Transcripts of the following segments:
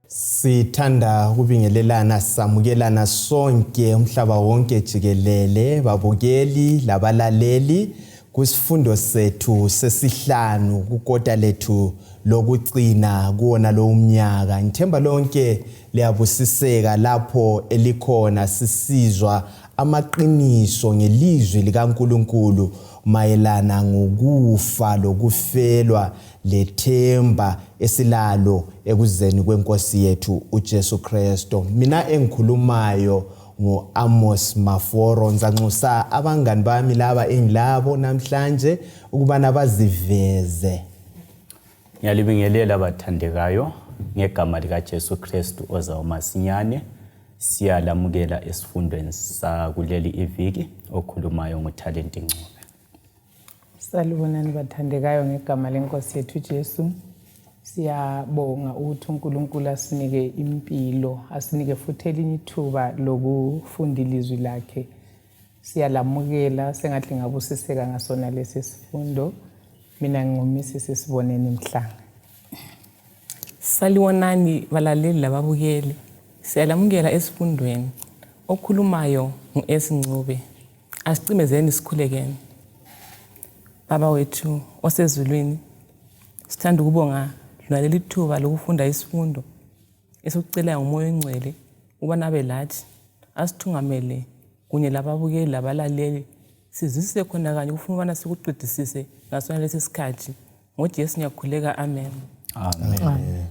Sithanda ukubingelelana samukelana sonke umhlaba wonke jikelele babukeli labalaleli kwisifundo sethu sesihlanu kukota lethu lokugcina kuona lo umnyaka. Ngithemba lonke liyabusiseka lapho elikhona sisizwa amaqiniso ngelizwi likaNkulunkulu mayelana ngokufa lokufelwa lethemba esilalo ekuzeni kwenkosi yethu uJesu Kristo. Mina engikhulumayo ngo-Amos Maforo nzanxusa abangani bami laba engilabo namhlanje ukubana baziveze. Ngiyalibingelela abathandekayo ngegama likaJesu Kristu oza umasinyane. Siyalamukela esifundweni sakuleli iviki okhulumayo ngoThalente Ncube. Salubonani bathandekayo ngegama lenkosi yethu Jesu. Siyabonga ukuthi uNkulunkulu asinike impilo, asinike futhi elinye ithuba lokufunda ilizwi lakhe. Siyalamukela sengathi ngabusiseka ngasona lesi sifundo. Mina ngingumisi sisiboneni mhlanga. Salibonani balaleli lababukeli. Siyalamukela esifundweni okhulumayo Ncube. Asicimezeni sikhulekeni. Baba wethu osezulwini, sithanda ukubonga leli thuba lokufunda isifundo esikucela ngomoya ongcwele uba nabe lathi asithungamele kunye lababukeli labalaleli sizisise khona kanye ufuna ubana sikuqedisise ngasona lesi sikhathi ngoJesu ngiyakhuleka, amen. Amen.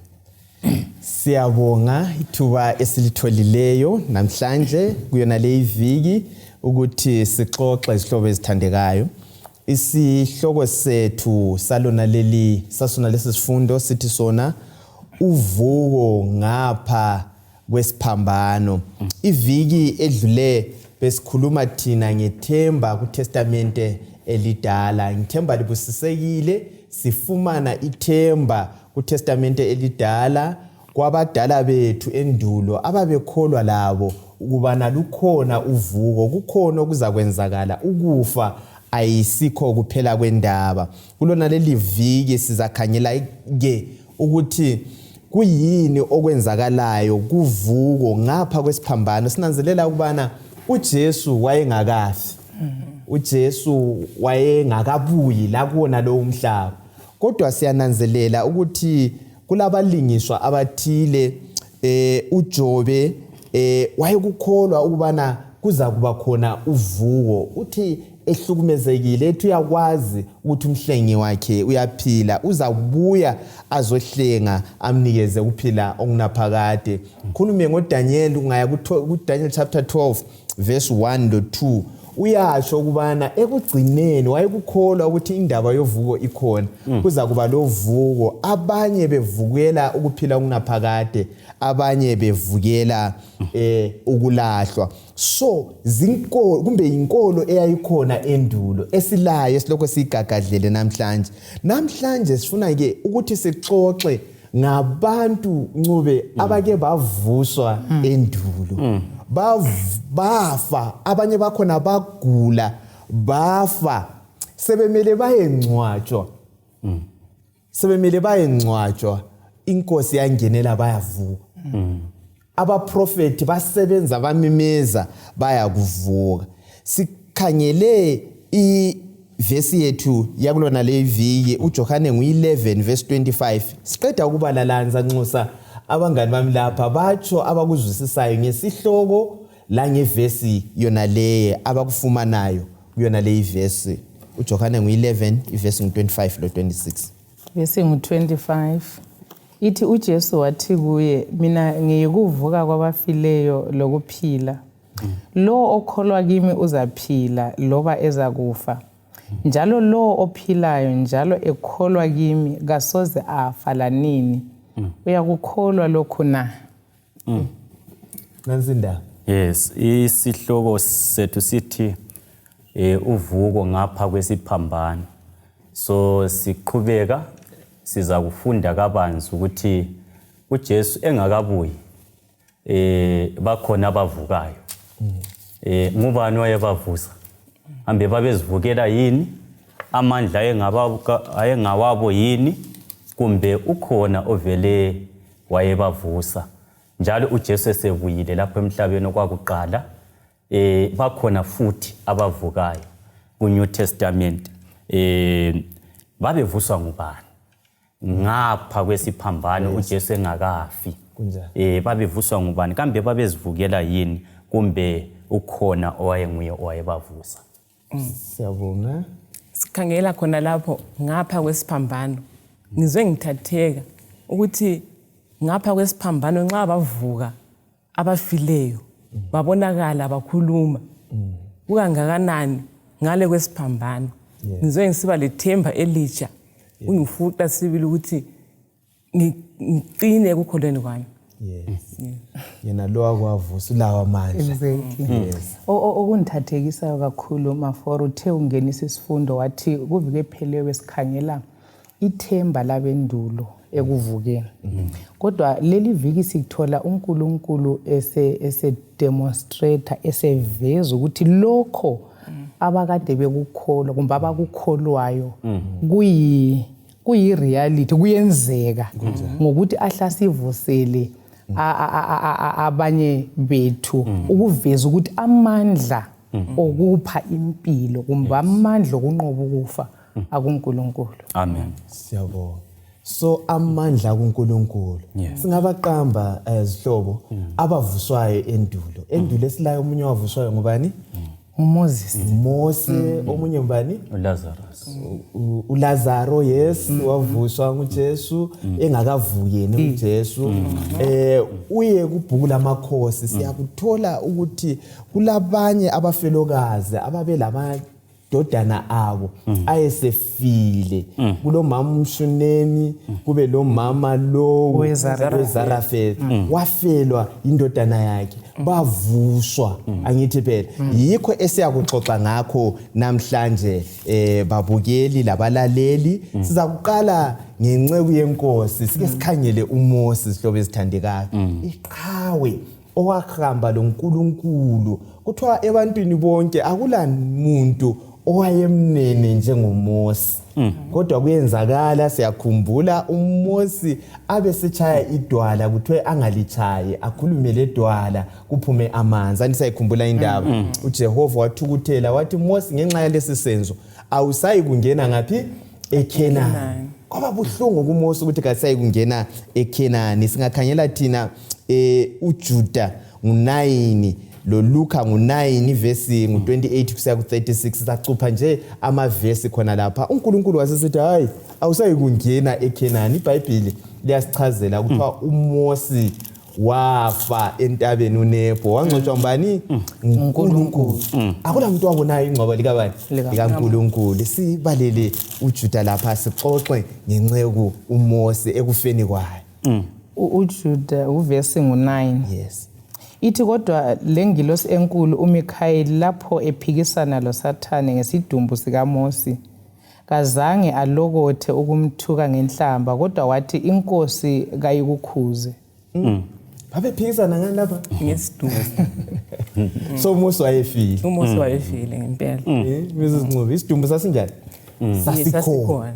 Siyabonga ithuba esilitholileyo namhlanje kuyona le iviki ukuthi sixoxe izihlobo ezithandekayo. Isihloko sethu sasona lesi sifundo sithi sona uvuko ngapha kwesiphambano. Iviki edlule besikhuluma thina ngethemba kuTestamente elidala. Ngithemba libusisekile sifumana ithemba kuTestamente elidala kwabadala bethu endulo ababekholwa labo ukubana lukhona uvuko, kukhona okuzakwenzakala, ukufa ayisikho kuphela kwendaba. Kulona leli viki sizakhangela ke ukuthi kuyini okwenzakalayo kuvuko ngapha kwesiphambano. Sinanzelela ukubana uJesu wayengakafi. uJesu wayengakabuyi la kuona lo umhlaba. Kodwa siyananzelela ukuthi kulabalingiswa abathile uJobe wayekukholwa ukubana kuza kuba khona uvuko. Uthi ehlukumezekile ethi uyakwazi ukuthi umhlengi wakhe uyaphila, uzabuya azohlenga amnikeze ukuphila okunaphakade. Khulume ngoDaniel, ungaya kuDaniel chapter 12 verse 1 to 2 uyasho ukubana ekugcineni wayekukholwa ukuthi indaba yovuko ikhona, kuza kuba lo vuko, abanye bevukela ukuphila okunaphakade, abanye bevukela ukulahlwa. So zinkolo kumbe inkolo eyayikhona endulo esilayo esilokho sigagadlele namhlanje sifuna ke ukuthi sixoxe ngabantu Ncube abake bavuswa endulo. Bafa, abanye bakhona bagula, bafa, sebemele bayengcwatshwa, inkosi yangenela bayavuka. Abaprofeti basebenza bamemeza bayakuvuka. Sikhangele ivesi yethu yakulona le viki uJohane ngu11 verse 25. Siqeda ukubalalanza nxusa abangani bami lapha batsho abakuzwisisayo ngesihloko la ngevesi yona le abakufumanayo kuyona le ivesi. uJohane ngu11 ivesi ngu25 lo 26. Vesi ngu25 ithi uJesu wathi kuye, mina ngiyikuvuka kwabafileyo lokuphila. Lo okholwa kimi uzaphila loba ezakufa. Njalo lo ophilayo njalo ekholwa kimi kasoze afa lanini. Uyakukholwa lokhu na? Nanzinda. Yes, isihloko sethu sithi uvuko ngapha kwesiphambano. So siqhubeka siza kufunda kabanzi ukuthi uJesu engakabuyi bakhona abavukayo. Ngubani wayebavusa? Hambe babezivukela yini? Amandla ayengawabo yini? Kumbe ukhona ovele wayebavusa njalo uJesu esebuyile lapho emhlabeni okwakuqala bakhona futhi abavukayo ku New Testament babevuswa ngubani ngapha kwesiphambano uJesu engakafi babevuswa ngubani kambe babezivukela yini kumbe ukhona owayenguye owayebavusa Siyabonga. Sikhangela khona lapho ngapha kwesiphambano ngizwe ngithatheka ukuthi ngapha kwesiphambano nxa bavuka abafileyo babonakala bakhuluma kukangakanani ngale kwesiphambano ngizwe ngisiba lethemba elitsha ungifuqa sibili ukuthi ngiqine ekukholweni kwami. Yena lo akwavusa lawa amandla. Okungithathekisayo kakhulu Maforo uthe ungenisa isifundo wathi kuvike phelewe sikhangela ithemba labendulo ekuvukeni. Kodwa leli viki sikuthola uNkulunkulu ese demonstrator eseveza ukuthi lokho abakade bekukholwa kumbe abakukholwayo kuyi reality kuyenzeka ngokuthi ahlasivusele abanye bethu ukuveza ukuthi amandla okupha impilo kumbe amandla okunqoba ukufa akuNkulunkulu. Amen. Siyabonga. So amandla kuNkulunkulu. Singabaqamba ezihlobo abavuswayo endulo. Endulo esilayo umunye wavuswayo ngubani? uMoses. Mose omunye ngubani? uLazarus. uLazaro yes wavuswa nguJesu engakavuki yena uJesu. Uye kubhuku lamakhosi siyakuthola ukuthi kulabanye abafelokazi ababelama dodana abo ayesefile kulomama umshunemi kube lo mama lo weZarafeli wafelwa indodana yakhe bavuswa angithi phela yikho esiyakuxoxa ngakho namhlanje babukeli labalaleli sizakuqala ngenceku yenkosi sike sikhangele uMoses hlobo ezithandekayo iqhawe owahamba loNkulunkulu kuthiwa ebantwini bonke akula muntu owayemnene njengoMose kodwa kuyenzakala siyakhumbula uMose abesechaya idwala kuthiwe angalichaye akhulume ledwala kuphume amanzi anisayikhumbula indaba uJehova wathukuthela wathi Mose ngenxa yalesi senzo awusayi kungena ngapi eKhenani kwaba buhlungu kuMose ukuthi kasayi kungena eKhenani singakhangela thina uJuda ngu9 lo Luka ngu9 verse ngu28 kusiya ku36 sacupha nje amavesi khona lapha uNkulunkulu wasesithi hayi awusayi kungena eKhenani iBhayibheli liyasichazela ukuthi uMose wafa entabeni uNebo wangcotshwa ngubani uNkulunkulu akula muntu wabonayo ingcwaba likabani likaNkulunkulu sibalele uJuda lapha sixoxe ngenceku uMose ekufeni kwayo uJuda uverse ngu9 yes ithi kodwa lengilosi enkulu uMikhayeli lapho ephikisana loSathane ngesidumbu sikaMose kazange alokothe ukumthuka ngenhlamba kodwa wathi inkosi kayikukhuze babephikisana ngani lapha ngesidumbu so uMose wayefile uMose wayefile ngempela Mrs Ncube isidumbu sasinjani sasikhona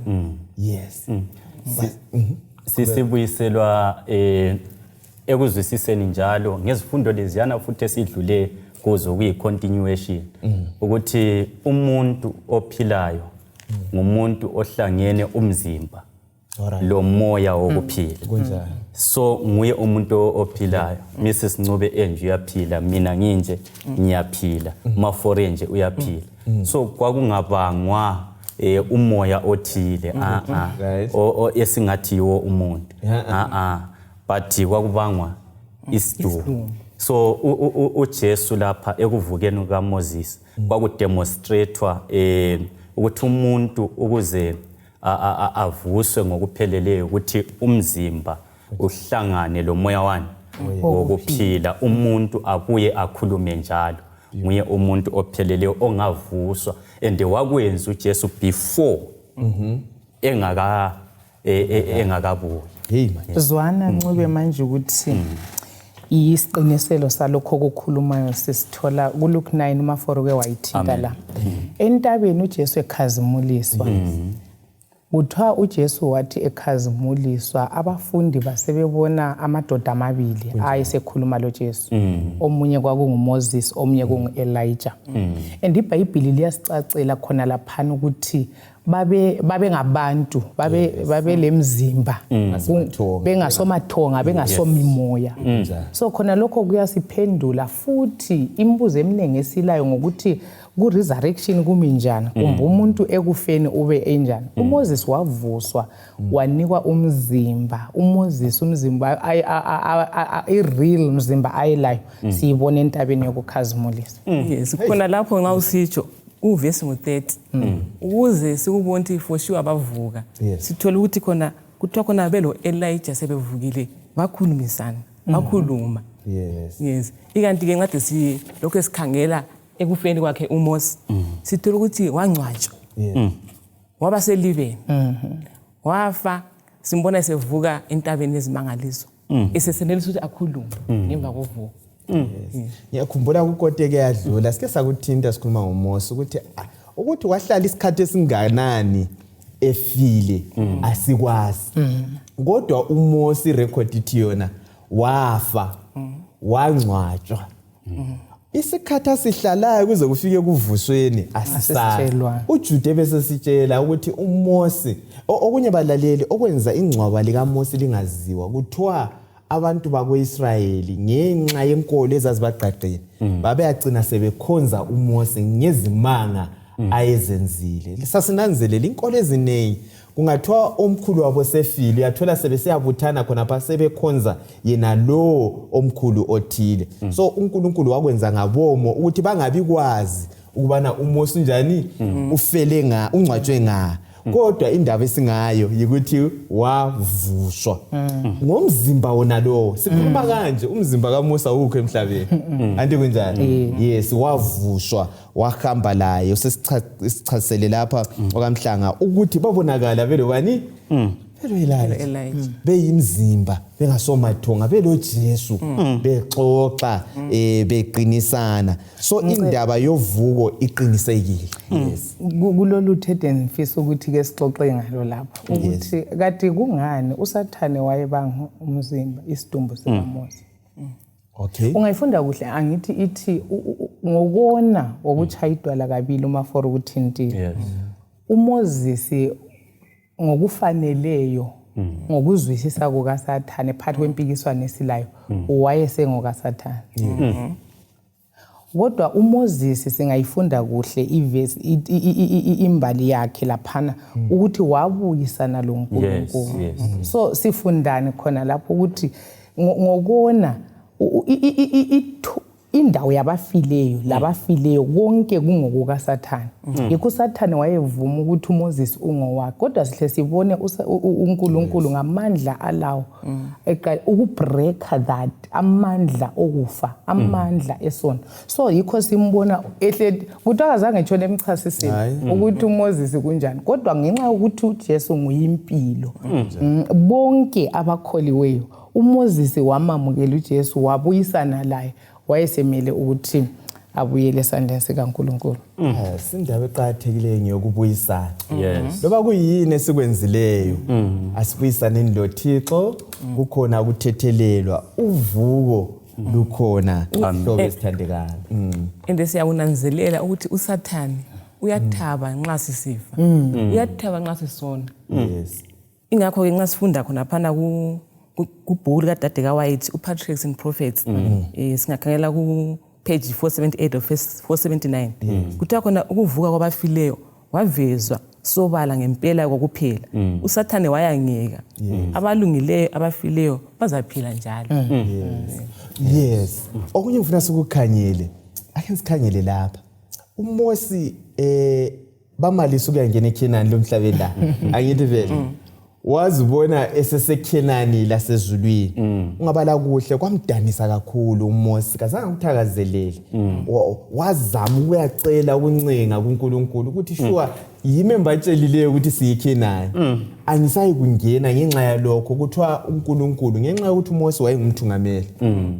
yes sisibuyiselwa ekuzwisiseni njalo ngezifundo leziyana futhi esidlule kuzo kuyi-continuation ukuthi umuntu ophilayo ngumuntu ohlangene umzimba lo moya wokuphila so nguye umuntu ophilayo Mrs Ncube enje uyaphila mina nginje ngiyaphila Mafore nje uyaphila so kwakungabangwa umoya othile esingathi yiwo umuntu but kwakubangwa isidumbu so uJesu lapha ekuvukeni kaMoses kwakudemonstratewa ukuthi umuntu ukuze avuswe ngokupheleleyo ukuthi umzimba uhlangane lo moya wani wokuphila umuntu abuye akhulume njalo nguye umuntu opheleleyo ongavuswa and wakwenza uJesu before engakabuyi zwana Ncube manje ukuthi isiqiniselo salokho okukhulumayo sisithola kuLuke 9 uMaforo ke wayithinta la entabeni uJesu ekhazimuliswa Kuthiwa uJesu wathi ekhazimuliswa abafundi basebebona amadoda amabili ayesekhuluma loJesu. Omunye kwakunguMoses, omunye kungu-Elijah. And iBhayibhili liyasicacela khona laphana ukuthi babe ngabantu, babe lemzimba, bengasomathonga, bengasomimoya. So khona lokho kuyasiphendula futhi imibuzo eminingi esilayo ngokuthi ku-resurrection kuminjani, kumbe umuntu ekufeni ube enjani. uMoses wavuswa wanikwa umzimba. uMoses umzimba i-real mzimba ayelayo siyibona entabeni yokukhazimulisa. Yes, khona lapho nxa usitsho uvesi ngo-30 ukuze sikubona ukuthi for sure abavuka sithola ukuthi khona kuthiwa khona belo Elijah sebevukile bakhulumisana bakhuluma. Yes, ikanti-ke nxade lokho esikhangela ekufeni kwakhe uMose sithola ukuthi wangcwatshwa waba seliveni wafa simbona esevuka entabeni ezimangaliso esesenelisa ukuthi akhulume ngemva kovuko. Ngiyakhumbula ukoteke yadlula sike sakuthinta sikhuluma ngoMose ukuthi wahlala isikhathi esinganani efile asikwazi. Kodwa uMose irecord ithi yona wafa wangcwatshwa. Isikhathi asihlalayo kuze kufike kuvusweni asisala. uJude bese sitshela ukuthi uMose okunye balaleli okwenza ingcwaba lika Mose lingaziwa kuthiwa abantu bakweIsrayeli ngenxa yenkolo ezazibaqaqile babeyagcina sebekhonza uMose ngezimanga ayezenzile. Sasinanzelela inkolo eziningi kungathiwa omkhulu wabo sefile uyathola sebesiyabuthana khona pha sebekhonza yena lo omkhulu othile. So uNkulunkulu wakwenza ngabomo ukuthi bangabi kwazi ukubana uMose njani ufele ungcwatshwe kodwa indaba esingayo yikuthi wavuswa ngomzimba wona lo. Sikhuluma kanje umzimba kaMose awukho emhlabeni anti kunjani? Yes, wavuswa wahamba laye. Sesichasele lapha okamhlanga ukuthi babonakala belo bani belo Elijah beyimzimba bengasomathonga belo Jesu bexoxa beqinisana. So indaba yovuko iqinisekile. Yes, kulolu thethe ngifisa ukuthi ke sixoxe ngalo lapho ukuthi kati kungani uSathane wayebanga umzimba isidumbu sikaMose. Okay, ungayifunda kuhle angithi ithi ngokona wokuchayidwala kabili uma for ukuthintile. uMoses ngokufaneleyo ngokuzwisisa kukaSathane phakathi kwempikiswano esilayo wayesengokaSathane. Kodwa uMoses singayifunda kuhle ivesi imbali yakhe laphana ukuthi wabuyisana lo nkulunkulu. So sifundani khona lapho ukuthi ngokona indawo yabafileyo labafileyo konke kungokukaSathane. Yikho uSathane wayevuma ukuthi uMoses ungowakhe kodwa sihle sibone uNkulunkulu ngamandla alawo ukubreaka that amandla okufa amandla esono. So yikho simbona ehle ukuthi akazange etshone emchasiseni ukuthi uMoses kunjani kodwa ngenxa yokuthi uJesu nguyimpilo bonke abakholiweyo uMoses wamamukela uJesu wabuyisana laye wayesemele ukuthi abuyele esandleni sikaNkulunkulu. Sindaba eqhathekile ngiyokubuyisana. Loba kuyini esikwenzileyo asibuyisane noThixo kukhona ukuthethelelwa uvuko lukhona uhlobo esithandekayo. Ende siyawunanzelela ukuthi uSathane uyathaba nxa sisifa uyathaba nxa sisona. Ingakho ke nxa sifunda khona phana kubhuku likadade kaWhite uPatriarchs and Prophets singakhangela ku page 478 of 479 kuthiwa khona ukuvuka kwabafileyo wavezwa sobala ngempela kokuphela. uSathane wayangeka abalungileyo abafileyo bazaphila njalo. Yes, okunye ngifuna sikukhanyele ake sikhanyele lapha uMose bamalisa ukuyangena eKhenani lomhlabeni la angithi vele wazibona eseseKhenani lasezulwini. Ungabala kuhle kwamdanisa kakhulu uMose kazange ukuthakazelele wazama ukuyacela ukuncenga kuNkulunkulu ukuthi sure yimi embatshelileyo ukuthi siyiKhenani angisayi kungena ngenxa yalokho kuthiwa uNkulunkulu ngenxa yokuthi uMose wayengumthungameli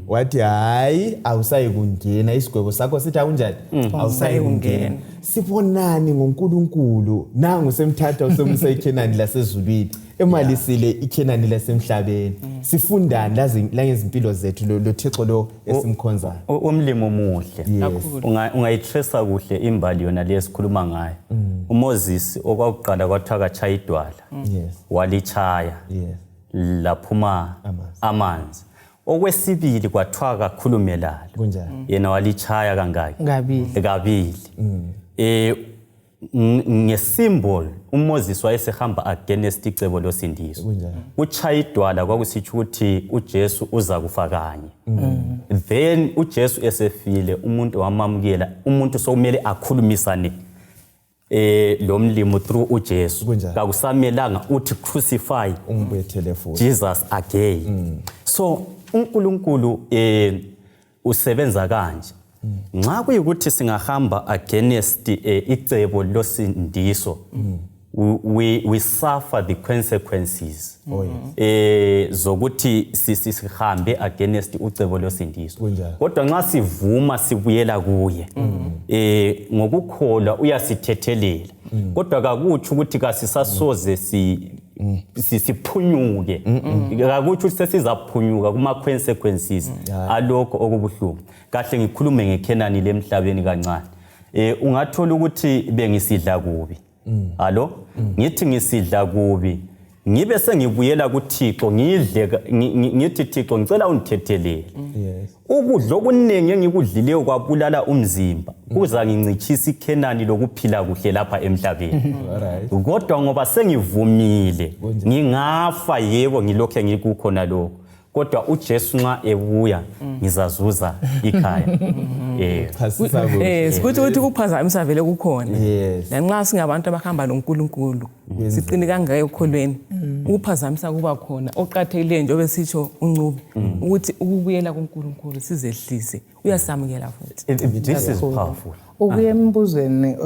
wathi hayi awusayi kungena isigwebo sakho sithi akunjani awusayi kungena sibonani ngoNkulunkulu nangu semthatha usemuse eKhenani lasezulwini emalisile iKhenani lasemhlabeni sifundani langezimpilo zethu lo Thixo lo esimkhonzayo umlimo omuhle ungayitrace kuhle imbali yona lesikhuluma ngayo uMoses okwakuqala kwathiwa akachaya idwala walichaya laphuma amanzi okwesibili kwathiwa akakhulumelana yena walichaya kangaki kabili ngesymbol uMoses wayesehamba against icebo losindiso uchaya idwala kwakusitsho ukuthi uJesu uza kufa kanye then uJesu esefile umuntu wamamukela umuntu sokumele akhulumisane lo mlimo through uJesu kakusamelanga uthi crucify Jesus again so uNkulunkulu usebenza kanje nxa kuyikuthi singahamba against icebo losindiso we suffer the consequences zokuthi sihambe against ucebo losindiso kodwa nxa sivuma sibuyela kuye ngokukholwa uyasithethelela kodwa kakuthi ukuthi kasisasoze siphunyuke kakuthi ukuthi sesizaphunyuka kuma consequences alokho okubuhlungu kahle ngikhulume ngeKhenani lemhlabeni kancane ungathola ukuthi bengisidla kubi hallo ngithi ngisidla kubi ngibe sengibuyela kuThixo ngidle ngithi Thixo ngicela undithethelele ukudla okuningi engikudlileyo kwabulala umzimba kuza ngincichisa iKhenani lokuphila kuhle lapha emhlabeni kodwa ngoba sengivumile ngingafa yebo ngilokho ngikukhona lokho kodwa uJesu nxa ebuya ngizazuza ikhaya sikuthi ukuthi kuphazamisa vele kukhona lanxa singabantu abahamba noNkulunkulu siqine kangaka ekukholweni ukuphazamisa kuba khona oqathekile nje obesitsho uNcube ukuthi ukubuyela kuNkulunkulu sizehlise uyasamukela futhi this is powerful ukuyembuzweni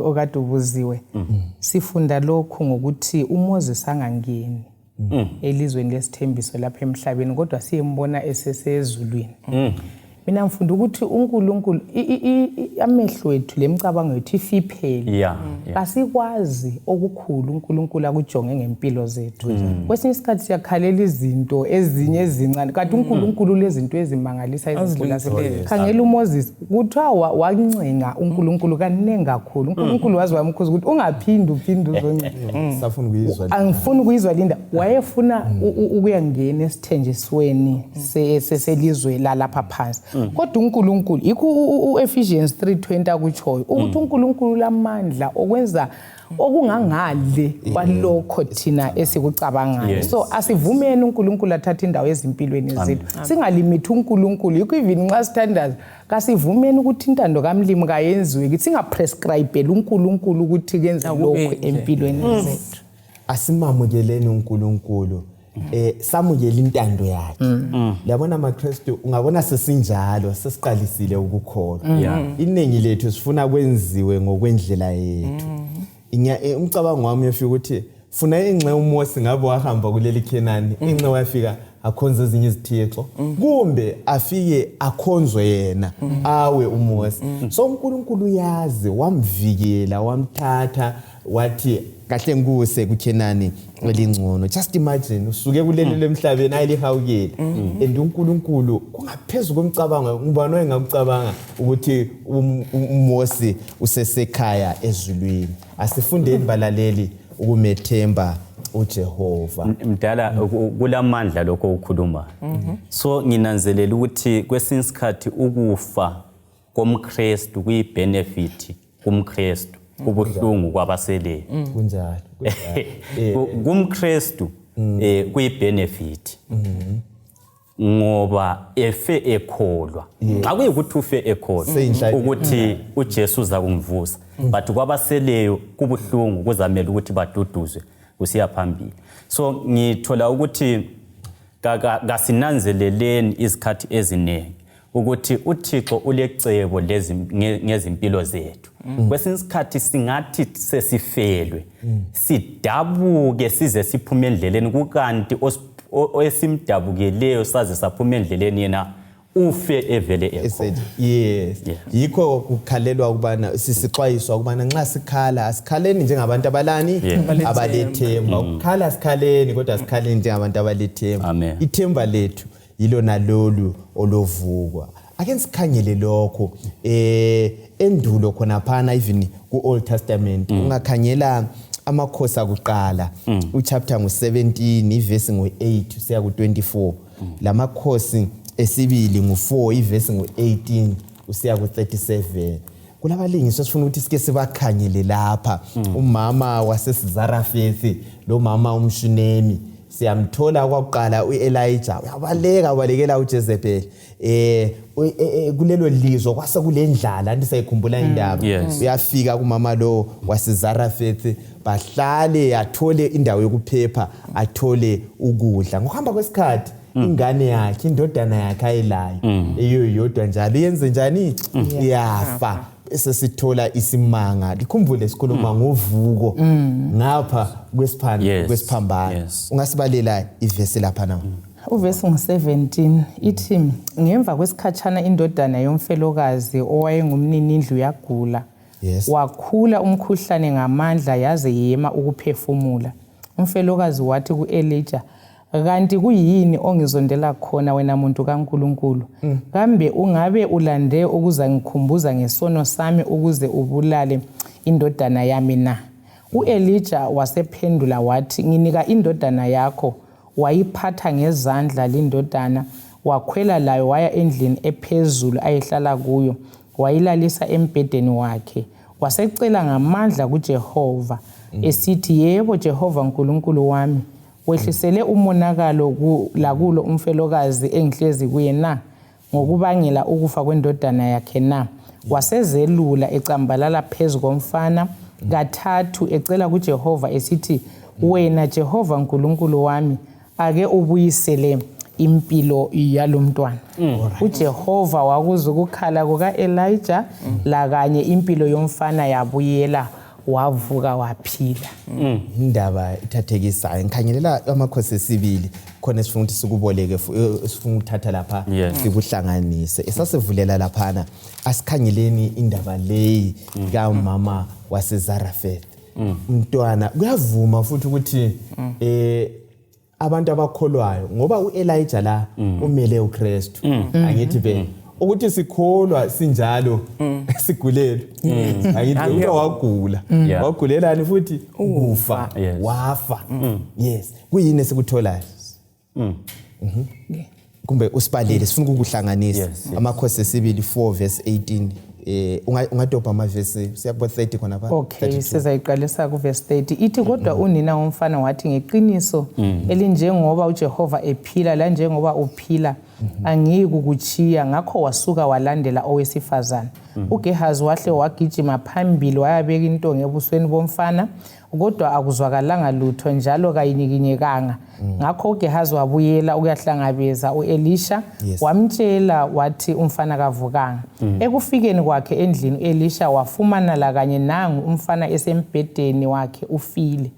okade ubuziwe sifunda lokho ngokuthi uMoses angangeni elizweni lesithembiso lapha emhlabeni kodwa siyembona esesezulwini mina ngifunda ukuthi uNkulunkulu amehlo ethu lemicabango yethu ifiphele kasikwazi okukhulu uNkulunkulu akujonge ngempilo zethu kwesinye isikhathi siyakhalela izinto ezinye ezincane kanti uNkulunkulu lezinto ezimangalisa ezibonakeleyo khangela uMoses kuthiwa wancenga uNkulunkulu kanengi kakhulu uNkulunkulu wazi wamkhuza ukuthi ungaphindi uphinde uzoncenga safuna ukuyizwa angifuni ukuyizwa Linda wayefuna ukuyangena esithenjisweni seselizwe lalapha phansi kodwa uNkulunkulu uEphesians 3:20 akutshoyo ukuthi uNkulunkulu lamandla okwenza okungangale kwalokho thina esikucabangayo so asivumeni uNkulunkulu athathe indawo ezimpilweni zethu singalimithi uNkulunkulu yikho even nxa sithandaza kasivumeni ukuthi intando kaMlimi kayenziwe kithi singaprescribele uNkulunkulu ukuthi kenze lokho empilweni zethu asimamukeleni uNkulunkulu samukela intando yakhe yabona amaKristu ungabona sesinjalo sesiqalisile ukukholwa iningi lethu sifuna kwenziwe ngokwendlela yethu umcabango wami ufika ukuthi funa ingxe uMose ngabe wahamba kuleli Khenani ingxe wafika akhonza ezinye izithixo kumbe afike akhonzwe yena awe uMose so uNkulunkulu yazi wamvikela wamthatha wathi kahle nguse kuKhenani elingcono just imagine usuke kuleli lemhlabeni ayilihawukele and uNkulunkulu kungaphezulu komcabango ngubani engakucabanga ukuthi uMose usesekhaya ezulwini asifundeni balaleli ukumethemba uJehova mdala kulamandla lokho ukhuluma so nginanzelela ukuthi kwesinye isikhathi ukufa komKristu kuyibenefit kumKristu kubuhlungu kwabaseleyo kunjalo kumKristu kuyibenefit ngoba efe ekholwa akuyikuthi ufe ekholwa ukuthi uJesu uza kungivusa but kwabaseleyo kubuhlungu kuzamela ukuthi baduduzwe kusiya phambili so ngithola ukuthi kasinanzeleleni izikhathi eziningi ukuthi uThixo ulecebo ngezimpilo zethu kwesinye isikhathi singathi sesifelwe sidabuke size siphume endleleni kukanti esimdabukeleyo saze saphuma endleleni yena ufe evele ekhona. Yes. Yikho kukhalelwa ukubana sisixwayiswa ukubana nxa sikhala asikhaleni njengabantu abalani abalethemba. Ukukhala asikhaleni kodwa asikhaleni njengabantu abalethemba. Ithemba lethu yilo nalolu olovukwa. Ake sikhangele lokho endulo khona phana even ku Old Testament ungakhangela amakhosi akuqala uchapter ngu17 iverse ngu8 usiya ku24 lamakhosi esibili ngu4 iverse ngu18 usiya ku37 kulabalingisi sifuna ukuthi sike sibakhanyele lapha umama wasesizarafethi lo mama umshunemi siyamthola kwakuqala uElijah ubalekela uJezebel kulelo lizwe kwase kulendlala anti sayikhumbula indaba uyafika kumama lo wasezarafethi bahlale athole indawo yokuphepha athole ukudla ngokuhamba kwesikhathi ingane yakhe indodana yakhe ayelayo eyodwa njalo yenze njani iyafa sesithola isimanga likhumbule sikhuluma ngovuko ngapha kwesiphambano ungasibalela ivesi lapha na uvesi ngu17 ithi ngemva kwesikhatshana indodana yomfelokazi owayengumnini indlu yagula wakhula umkhuhlane ngamandla yaze yema ukuphefumula umfelokazi wathi kuElijah kanti kuyini ongizondela khona wena muntu kaNkuluNkulu kambe ungabe ulande ukuzangikhumbuza ngesono sami ukuze ubulale indodana yami na uElijah wasephendula wathi nginika indodana yakho wayiphatha ngezandla lindodana wakhwela layo waya endlini ephezulu ayehlala kuyo wayilalisa embhedeni wakhe wasecela ngamandla kuJehova esithi yebo Jehova uNkulunkulu wami wehlisele umonakalo lakulo umfelokazi engihlezi kuye na ngokubangela ukufa kwendodana yakhe na wasezelula ecambalala phezu komfana kathathu ecela kuJehova esithi wena Jehova uNkulunkulu wami ake ubuyisele impilo yalomntwana uJehova wakuzwa ukukhala kukaElijah la kanye impilo yomfana yabuyela wavuka waphila indaba ithathekisayo ngikhangelela amakhosi esibili khona sifuna ukuthi sikuboleke sifuna ukuthatha lapha sikuhlanganise esasivulela laphana asikhangeleni indaba leyi kaMama wasezarafethi umntwana kuyavuma futhi ukuthi abantu abakholwayo ngoba uElijah la umele uKristu angithi be ukuthi sikholwa sinjalo sigulelo ayithi umuntu wagula wagulelani futhi ukufa wafa kuyini esikutholayo kumbe usibalele sifuna ukuhlanganisa amakhosi esibili 4 verse 18 ungadobha amavesi siyabo 30 khona pha okay sizayiqalisa ku verse 30 ithi kodwa unina womfana wathi ngeqiniso elinjengoba uJehova ephila la njengoba uphila angikukuchiya ngakho wasuka walandela owesifazana uGehazi wahle wagijima phambili wayabeka intonga ebusweni bomfana kodwa akuzwakalanga lutho njalo kayinikinyekanga ngakho uGehazi wabuyela ukuyahlangabeza uElisha wamtshela wathi umfana kavukanga ekufikeni kwakhe endlini uElisha wafumana la kanye nangu umfana esembhedeni wakhe ufile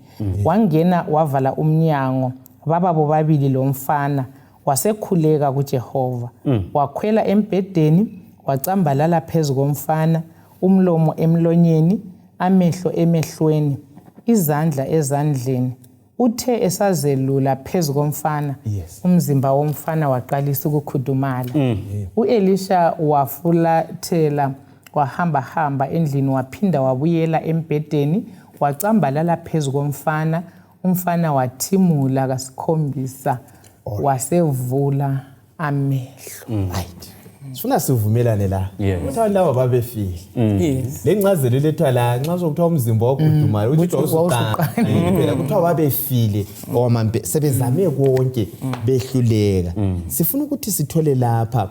wangena wavala umnyango baba bobabili lo mfana wasekhuleka kuJehova wakhwela embhedeni wacambalala phezu komfana umlomo emlonyeni amehlo emehlweni izandla ezandleni uthe esazelula phezu komfana umzimba womfana waqalisa ukukhudumala uElisha wafulathela wahamba endlini waphinda wabuyela embhedeni wacambalala phezu komfana umfana wathimula kasikhombisa wasevula amehlo right sifuna sivumelane la ukuthi laba babefile lencazelo lethwa la nxa sokuthiwa umzimba wagudumayo uthi usuqana phela kuthiwa babefile omambe sebezame konke behluleka sifuna ukuthi sithole lapha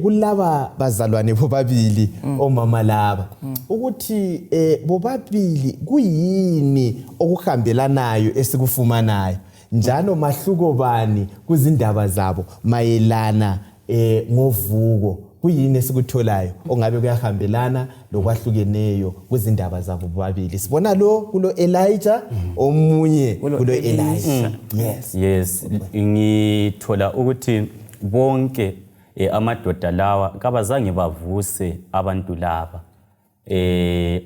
kulaba bazalwane bobabili omama laba ukuthi bobabili kuyini okuhambelanayo esikufumanayo njalo mahluko bani kuzindaba zabo mayelana ngovuko kuyini esikutholayo ongabe kuyahambelana lokwahlukeneyo kwezindaba zabo bobabili. Sibona lo kulo Elijah omunye kulo Elisha. Yes, ngithola ukuthi bonke amadoda lawa kabazange bavuse abantu laba.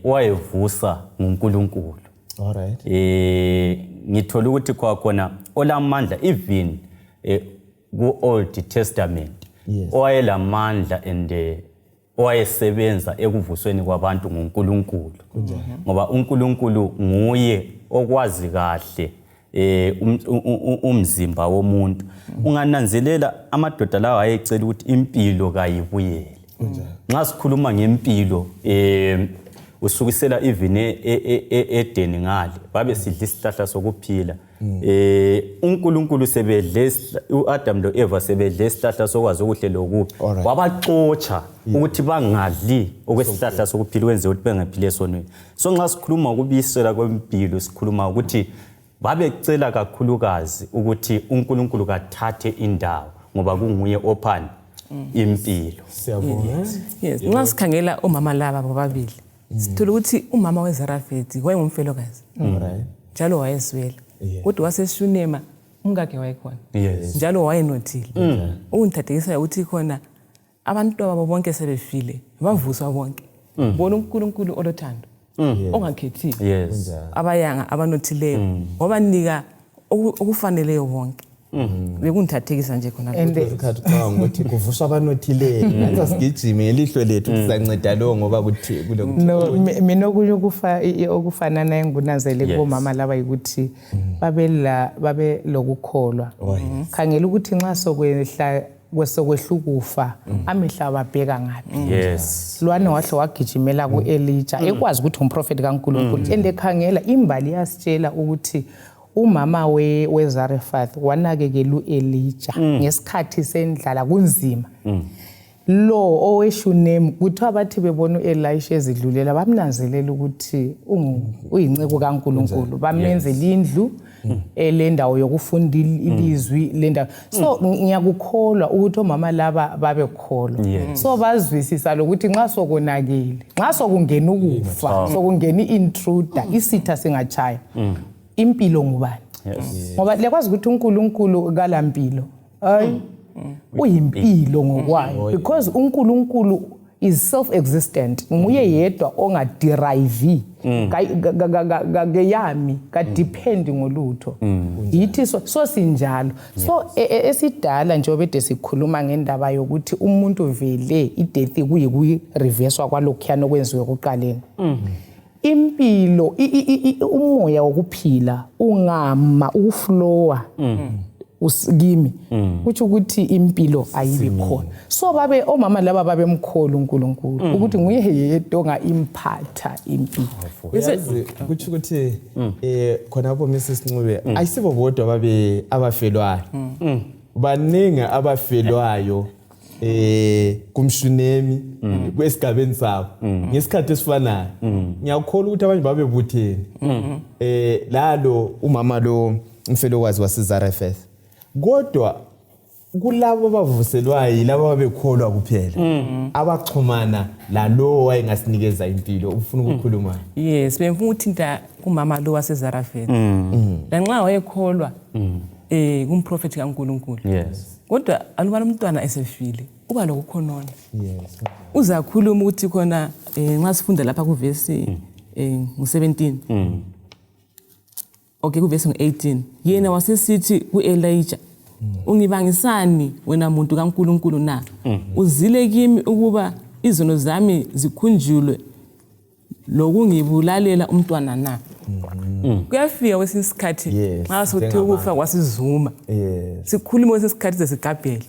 Wayevusa nguNkulunkulu. Alright. Ngithola ukuthi kwakhona olamandla even ku Old Testament. Owayelamandla owayesebenza ekuvusweni kwabantu nguNkulunkulu. Ngoba uNkulunkulu nguye okwazi kahle umzimba womuntu. Ungananzelela amadoda lawa ayecela ukuthi impilo kayibuyele. Nxa sikhuluma ngempilo usukisela even eDeni ngale babe sidla isihlahla sokuphila. uNkulunkulu sebedle uAdam lo Eva sebedle isihlahla sokwazi okuhle lokubi wabaxotsha ukuthi bangadli okwesihlahla sokuphila wenze ukuthi bengaphile esonweni. So nxa sikhuluma ukubisela kwempilo sikhuluma ukuthi babecela kakhulukazi ukuthi uNkulunkulu kathathe indawo ngoba kunguye ophani impilo. Siyabonga. Yes, nxa sikhangela omama laba bobabili sithola ukuthi umama weZarafethi wayengumfelokazi. Njalo wayeswela. Kodwa waseshunema umkakhe wayekhona. Njalo wayenothile. Ungithathekisa ukuthi khona abantu babo bonke sebefile bavuswa bonke. Bona uNkulunkulu olothando. Ongakhethi. Abayanga abanothileyo wabanika okufaneleyo bonke. Bekungithathekisa nje khona isikhathi cha ngokuthi kuvuswa abanothileyo. Ngenza sigijime ngelihlo lethu sizanceda lo ngoba kuthi kule no mina okufanana engunazele kubomama laba ukuthi babe lokukholwa. Khangela ukuthi nxa sokwehla kwesokwehlukufa amehla ababheka ngapi. Lwana wahle wagijimela kuElijah ekwazi ukuthi umprofeti kaNkulunkulu endekhangela imbali yasitshela ukuthi umama weZarephath wanakekela uElijah ngesikhathi sendlala kunzima. Lo oweshunemi kuthiwa bathi bebona uElisha ezidlulela bamnanzelela ukuthi uyinceku kaNkulunkulu bamenzela indlu elendawo yokufunda ilizwi lendawo. So ngiyakukholwa ukuthi omama laba babekholwa. So bazwisisa lokuthi nxa sokonakele nxa sokungena ukufa sokungena iintruder isitha singachaya impilo ngubani. Ngoba lekwazi ukuthi uNkulunkulu kalampilo hayi uyimpilo ngokwayo because uNkulunkulu is self-existent. Nguye yedwa ongaderive ngeyami kadepend ngolutho. Yithi so sinjalo. So esidala nje obede sikhuluma ngendaba yokuthi umuntu vele ideath kuyi-reverse kwalokhuyana okwenziwe kuqaleni. Impilo umoya wokuphila ungama ukuflowa usikimi kuthi ukuthi impilo ayibi khona. So babe omama laba babemkhulu uNkulunkulu ukuthi nguye yedwa onga-imphatha impilo. Kuthi ukuthi khona lapho Mrs Ncube ayisibo bodwa babe abafelwayo. Baningi abafelwayo kumshunemi kwesigabeni sabo ngesikhathi esifanayo. Ngiyakholwa ukuthi abanye babebutheni lalo umama lo umfelokazi waseZarephath. Kodwa kulabo bavuselwayo labo babekholwa kuphela abaxhumana lalo wayengasinikeza impilo. Ufuna ukukhuluma? Yes, bemfuna ukuthinta kumama lo waseZarephath. Lanxa wayekholwa kumprofeti kaNkulunkulu. Kodwa alubana umntwana esefile uba lokukhonona. Uzakhuluma ukuthi khona nxa sifunda lapha kuvesi ngu17. Okay, kuvesi ngu18. Yena wasesithi kuElijah, ungibangisani wena muntu kaNkulunkulu na? Uzile kimi ukuba izono zami zikhunjulwe lokungibulalela umntwana na? Kuyafika kwesinye isikhathi nxa sothe ukufa kwasizuma. Sikhuluma kwesinye isikhathi sesigabhele.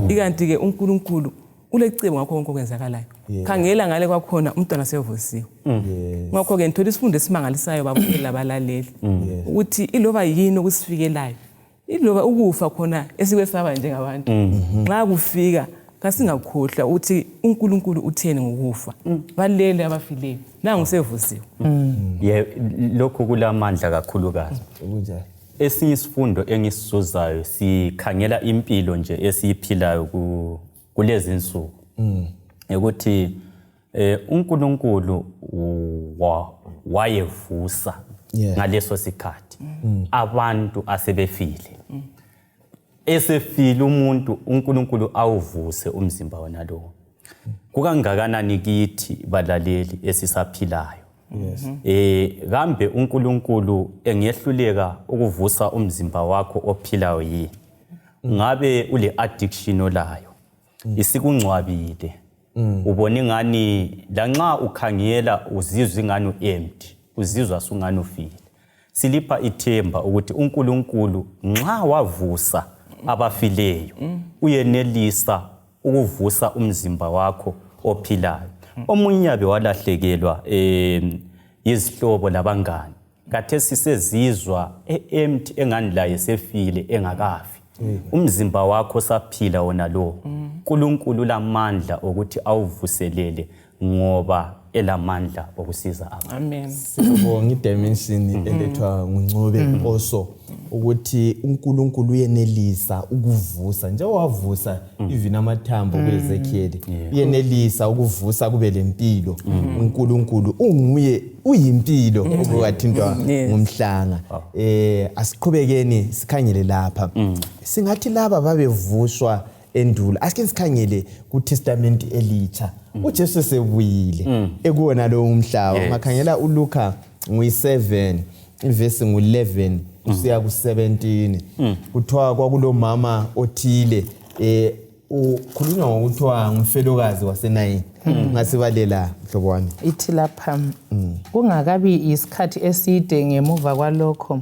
Ikanti ke uNkulunkulu ulecebo ngakho konke okwenzakalayo. Khangela ngale kwakhona umntwana sevusiwe. Ngakho ke ngithola isifundo esimangalisayo babukela labalaleli ukuthi iloba yini okusifikelayo iloba ukufa khona esikwesaba njengabantu nxa kufika kasingakhohlwa ukuthi uNkulunkulu utheni ngokufa. Balele abafileyo nangu sevusiwe. Lokho kulamandla kakhulukazi. Esinye isifundo engisizuzayo sikhangela impilo nje esiyiphilayo kulezi insuku. ukuthi uNkulunkulu wayevusa ngaleso sikhathi abantu asebefile. Esefile umuntu uNkulunkulu awuvuse umzimba wona lo. Kukangakanani kithi balaleli esisaphilayo. Kambe uNkulunkulu engehluleka ukuvusa umzimba wakho ophilayo yini? Ngabe ule addiction olayo isikungcwabile, ubone ngani lanxa ukhangela uzizwa ingani empty, uzizwa sungani ufile. Silipha ithemba ukuthi uNkulunkulu nxa wavusa abafileyo uyenelisa ukuvusa umzimba wakho ophilayo. Omunye abe walahlekelwa izihlobo labangani, kathesi sezizwa empty engani laye sefile engakafi. Umzimba wakho saphila wona lo. uNkulunkulu lamandla ukuthi awuvuselele ngoba elamandla okusiza abantu. Amen. Sibonga idimension elethwa nguNcube also ukuthi uNkulunkulu uyenelisa ukuvusa nje wavusa even amathambo kweZekhiyel uyenelisa ukuvusa kube lempilo. uNkulunkulu unguye uyimpilo okuwathintwa ngumhlanga. Asiqhubekeni sikhangele lapha. Singathi laba babevuswa endulo. Asike sikhangele kuTestament elitsha. uJesu sebuyile ekuwona lo umhlaba. Makhangela uLuka ngu7 verse ngu11 kusiya ku17. Kuthiwa kwakulo mama othile ukhulunywa ngokuthiwa ngumfelokazi waseNayini. Ngasibalela mhlobo wami. Ithi lapha kungakabi isikhathi eside ngemuva kwalokho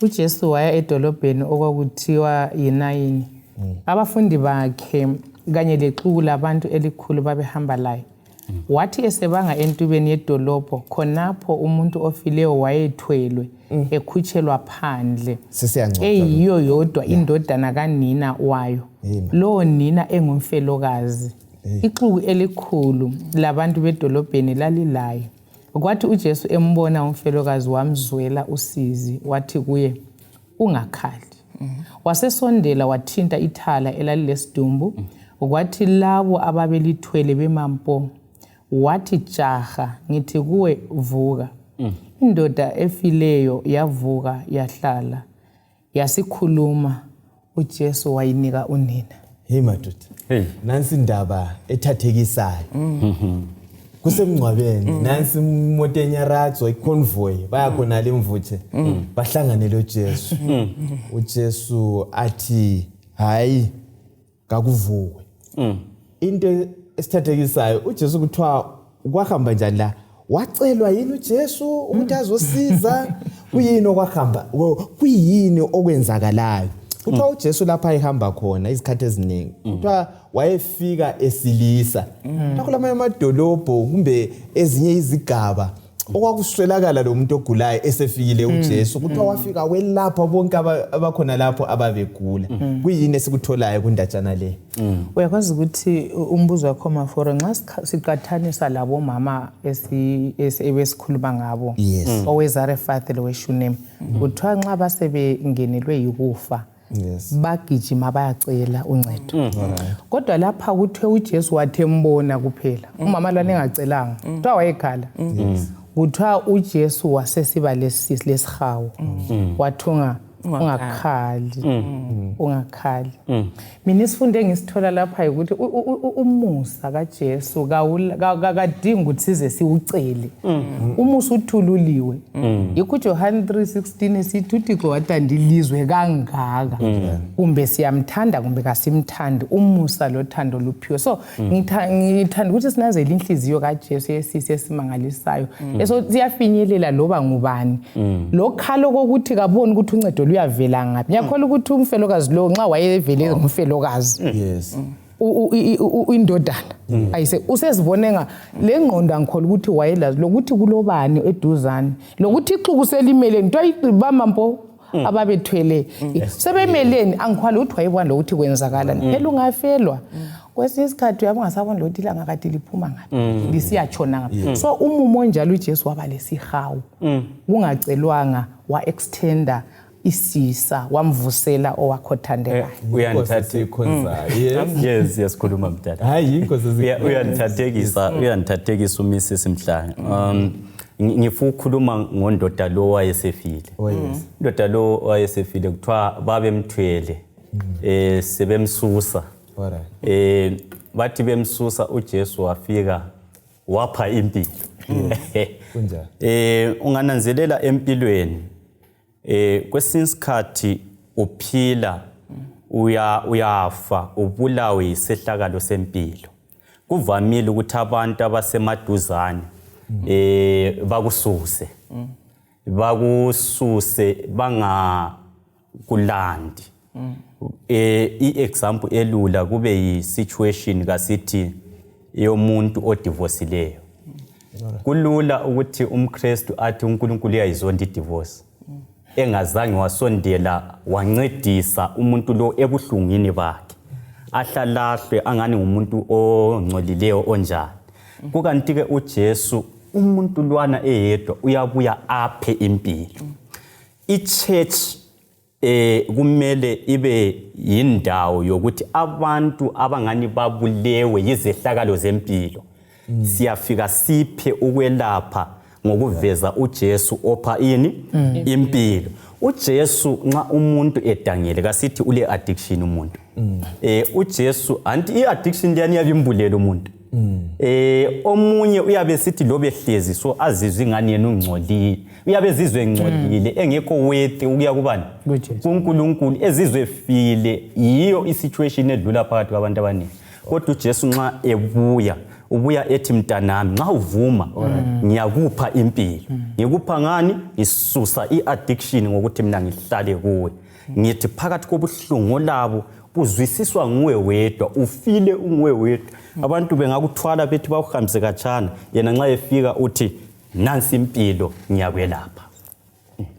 uJesu waya edolobheni okwakuthiwa yiNayini. Abafundi bakhe kanye lexuku labantu elikhulu babehamba laye. Wathi esebanga entubeni yedolobho khonapho umuntu ofileyo wayethwelwe ekhutshelwa phandle. Eyiyo yodwa indodana kanina wayo. Lo nina engumfelokazi. Ixuku elikhulu labantu bedolobheni lalilaye. Kwathi uJesu embona umfelokazi wamzwela usizi wathi kuye ungakhali. Wasesondela wathinta ithala elalilesidumbu. Kwathi labo ababelithwele bemampo wathi jaha ngithi kuwe vuka. Indoda efileyo yavuka yahlala yasikhuluma. uJesu wayinika unina. Hey madoda. Nansi indaba ethathekisayo. Kusemngcwabeni nansi imoto enyarazo iconvoy bayakhona lemvuthe bahlanganele uJesu. uJesu athi hayi kakuvukwe. Into esithathekisayo uJesu kuthiwa kwahamba njani la wacelwa yini uJesu ukuthi azosiza kuyini okwahamba kuyini okwenzakalayo. Kuthiwa uJesu lapha ehamba khona izikhathi eziningi kuthiwa wayefika esilisa nakulamanye amadolobho kumbe ezinye izigaba okwakuswelakala lo muntu ogulayo esefikile uJesu kuthiwa wafika welapha bonke abakhona lapho ababegula. Kuyini esikutholayo kundatshana le? Uyakwazi ukuthi umbuzo wakho maforo nxa siqathanisa labo mama ebesikhuluma ngabo oweZarefath loweShunem kuthiwa nxa basebengenelwe yikufa bagijima bayacela uncedo. Kodwa lapha kuthiwe uJesu wathi embona kuphela. Umama lana engacelanga. Kuthiwa wayekhala. Kuthiwa uJesu wasesiba lesihawu. Wathunga ungakhali. Ungakhali. Mina isifundo engisithola lapha ukuthi umusa kaJesu akadingi ukuthi size siwucele. Umusa uthululiwe. Yikho John 3:16 esithi uThixo wathanda ilizwe kangaka. Kumbe siyamthanda kumbe kasimthandi. Umusa lothando luphiwe. So ngithanda ukuthi sinazele inhliziyo kaJesu esimangalisayo. Eso siyafinyelela loba ngubani. Lokhalo kokuthi kaboni ukuthi uncedo luyavela ngaphi. Ngiyakholwa ukuthi umfelokazi lo nxa wayevele umfelokazi. Indodana ayise usezibonenga lengqondo angikholwa ukuthi wayelazi lokuthi kulobani eduzane lokuthi ixuku selimele into ayibamampo ababethwele sebemeleni angikholwa ukuthi wayebona ukuthi kwenzakala phela ungafelwa. Kwesinye isikhathi uyabangasabona lo ukuthi ilanga kade liphuma ngaphi lisiyatshona ngaphi. So umumo njalo uJesu waba lesihawu kungacelwanga wa extender isisa wamvusela owakhothandekayo. Yes, sikhuluma mdala. Hayi inkosi uyandithathekisa uMrs Mhlanga. Ngifuna ukukhuluma ngondoda lo wayesefile. Indoda lo wayesefile kuthiwa babemthwele sebemsusa. Bathi bemsusa uJesu wafika wapha impilo. Kunjani? Ungananzelela empilweni kwesinye isikhathi uphila uyafa ubulawe isehlakalo sempilo. Kuvamile ukuthi abantu abasemaduzane bakususe bangakulandi. I-example elula kube yi-situation kasithi yomuntu odivorcileyo. Kulula ukuthi umKristu athi uNkulunkulu uyayizonda idivorce. Engazange wasondela wancedisa umuntu lo ebuhlungini bakhe. Ahlalahlwe angani umuntu ongcolileyo onjani. Kukanti ke uJesu umuntu lwana eyedwa uyabuya aphe impilo. I-church kumele ibe yindawo yokuthi abantu abangani babulewe yizehlakalo zempilo siyafika siphe ukwelapha ngokuveza uJesu opha impilo. uJesu nxa umuntu edangele kasithi ule addiction umuntu. uJesu anti i-addiction liyani yabimbulela umuntu. Omunye uyabe sithi lobe hlezi so azizwe ingani yena ungcolile. Uyabe ezizwe engcolile engekho worthy ukuya kubani? kuNkulunkulu ezizwe file yiyo isituation edlula phakathi kwabantu abaningi. Kodwa uJesu nxa ubuya ethi mntanami nxa uvuma ngiyakupha impilo. Ngikupha ngani? Ngisusa i-addiction ngokuthi mina ngihlale kuwe. Ngithi phakathi kobuhlungu labo buzwisiswa nguwe wedwa, ufile unguwe wedwa. Abantu bengakuthwala bethi bawuhambise khatshana, yena nxa efika uthi nansi impilo ngiyakwelapha.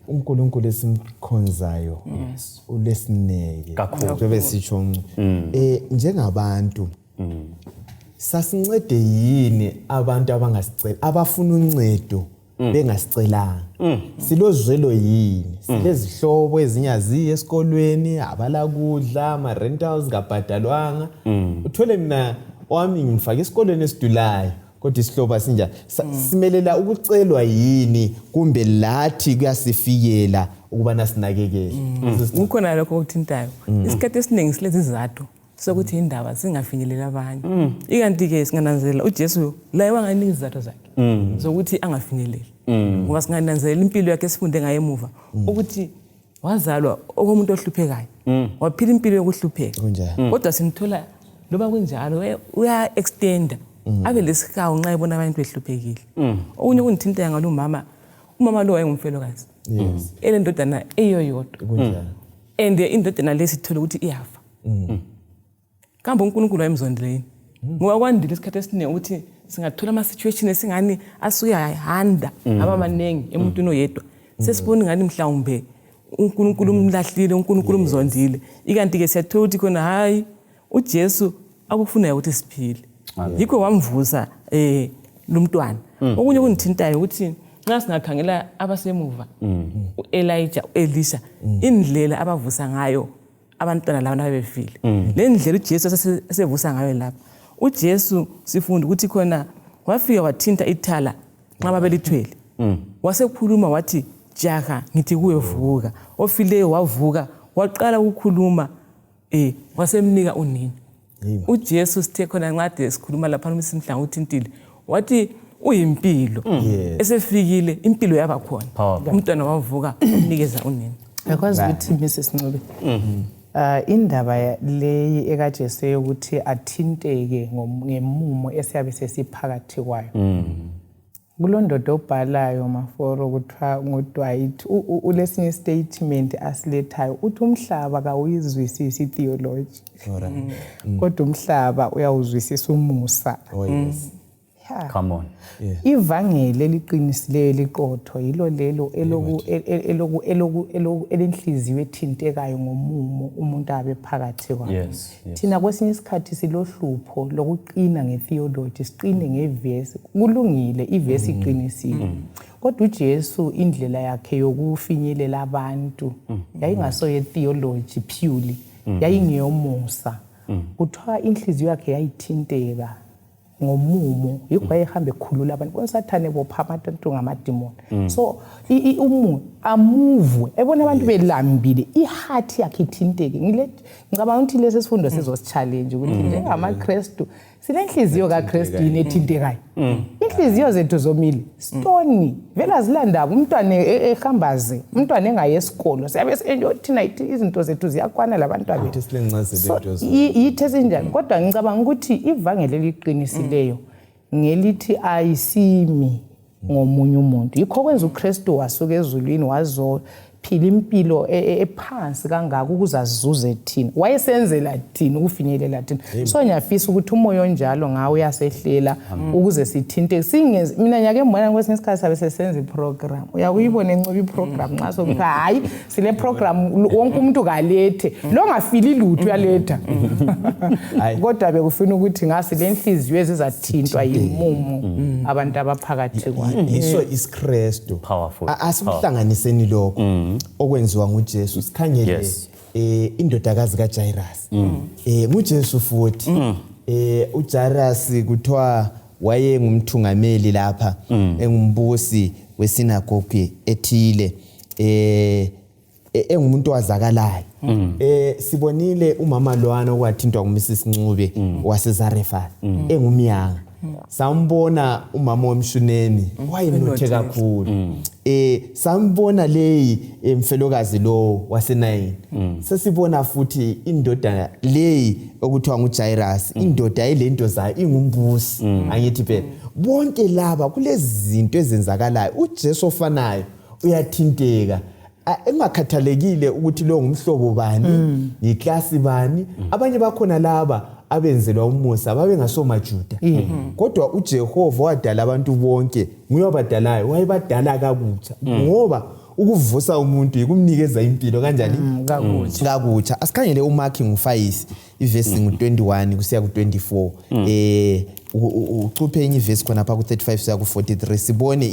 uNkulunkulu esimkhonzayo ulesineke njengoba sisho njengabantu sasincede yini abantu abangasicela abafuna uncedo bengasicelanga? Silozwelo yini? Silezihlobo ezinyaziye esikolweni abala kudla ama rentals ngabhadalwanga. Uthole mina wami ngifaka esikolweni esidulayo kodwa isihlobo sinja simelela ukucelwa yini kumbe lathi kuyasifikela ukuba nasinakekele. Ukhona lokho okuthintayo. Isikhathi esiningi silezi izathu sokuthi indaba singafinyelela abanye. Ikanti ke singananzelela uJesu la ewanganika izathu zakhe zokuthi angafinyeleli. Ngoba singananzelela impilo yakhe esifunde ngaye emuva ukuthi wazalwa okomuntu ohluphekayo. Waphila impilo yokuhlupheka. Kodwa simthola loba kunjalo uya extenda abe lesihawu nxa ebona abantu behluphekile. Okunye kungithinta ngalo umama lo wayengumfelokazi. Elendodana eyoyodwa. And indodana lesithola ukuthi iyafa. Kambe uNkulunkulu wayemzondeleni. Ngoba kwandile isikhathi esiningi ukuthi singathola ama situation esingani asuke ayahanda abamanengi emuntwini oyedwa. Sesibona ngani mhlawumbe uNkulunkulu umlahlile, uNkulunkulu umzondile. Ikanti ke siyathola ukuthi khona hayi uJesu akufuna ukuthi siphile. Yikho wamvusa lumntwana. Okunye kungithintayo ukuthi nxa singakhangela abasemuva uElijah, uElisha, indlela abavusa ngayo abantwana labo nabefile. Le ndlela uJesu asevusa ngayo lapha. uJesu sifunda ukuthi khona wafika wathinta ithala nxa babelithwele. Wasekhuluma wathi jaha ngithi kuwe vuka. Ofileyo wavuka waqala ukukhuluma wasemnika unini. uJesu sithe khona nqade sikhuluma lapha uMrs Mhlanga uthintile wathi uyimpilo. Esefikile impilo yaba khona. Umntwana wavuka umnikeza unini. Akwazi ukuthi Mrs Ncube indaba leyi ekaJesu yokuthi athinteke ngemumo esiyabe sesiphakathi kwayo. Kulondodo obhalayo maforo kuthiwa ngoDwight ulesinye statement asilethayo uthi umhlaba kawuyizwisisi theology. Kodwa umhlaba uyawuzwisisa umusa. Come on. Ivangeli eliqinisileyo liqotho yilo lelo elenhliziyo ethintekayo ngomumo umuntu abe phakathi kwayo. Thina kwesinye isikhathi silohlupho lokuqina ngetheology, siqine ngevesi. Kulungile ivesi iqinisile. kodwa uJesu indlela yakhe yokufinyelela abantu yayingaso ye-theology purely, yayingeyomusa. Kuthiwa inhliziyo yakhe yayithinteka ngomumo, yikho wayehambe ekhulula abantu bonsathane bopha abantu ngamadimoni. So amuvu ebona abantu belambile, iheart yakhe ithinteke. Ngicabanga ukuthi lesi sifundo sizosichallenge ukuthi njengamaKristu sinenhliziyo kaKristu inethintekayo. Inhliziyo zethu zomile stone vela zilandaba umntwana ehambaze, umntwana engaye esikolo siyabe thina izinto zethu ziyakwana labantwana bethu silencazelo into zo yithe sinjani. Kodwa ngicabanga ukuthi ivangeli eliqinisileyo ngelithi ayisimi ngomunye umuntu. Yikho kwenza uKristu wasuka ezulwini wazophila impilo ephansi kangaka ukuze azuze thina, wayesenzela thina ukufinyelela thina. So ngiyafisa ukuthi umoya onjalo ngawe uyasehlela ukuze sithinte singenzi. Mina nyake mbona kwesinye isikhathi sabe sesenza iprogram, uyakuyibona encube iprogram nxa sokuthi hayi sile program wonke umuntu kalethe lo ngafili lutho uyaletha. Kodwa bekufuna ukuthi ngasi lenhliziyo ezizathintwa yimumo abantu abaphakathi kwayo. Yiso isiKristu Powerful. Asikuhlanganiseni lokho okwenziwa nguJesu. Sikhangele indodakazi kaJairus. nguJesu futhi uJairus kuthiwa wayengumthungameli lapha, engumbusi wesinagogue ethile, engumuntu wazakalayo. Sibonile umama lowana okwathintwa nguMrs Ncube waseZarefat engumyanga. Sambona umama womshuneni wayenothe kakhulu. Sambona leyi mfelokazi lo waseNayini. Sesibona futhi indoda leyi okuthiwa nguJairus, indoda elento zayo ingumbusi. Angithi phela bonke laba kulezi zinto ezenzakalayo uJesu ofanayo uyathinteka. Engakhathalekile ukuthi lo ngumhlobo bani, yiklasi bani. Abanye bakhona laba abenzelwa umusa babengasomaJuda, kodwa uJehova wadala abantu bonke, nguye obadalayo, wayebadala kakutsha ngoba ukuvusa umuntu yikumnikeza impilo kanjani kakutsha. Asikhangele uMark 5 ivesi 21 kusiya ku24. Ucuphe enye ivesi khona pha ku35 kusiya ku43. Sibone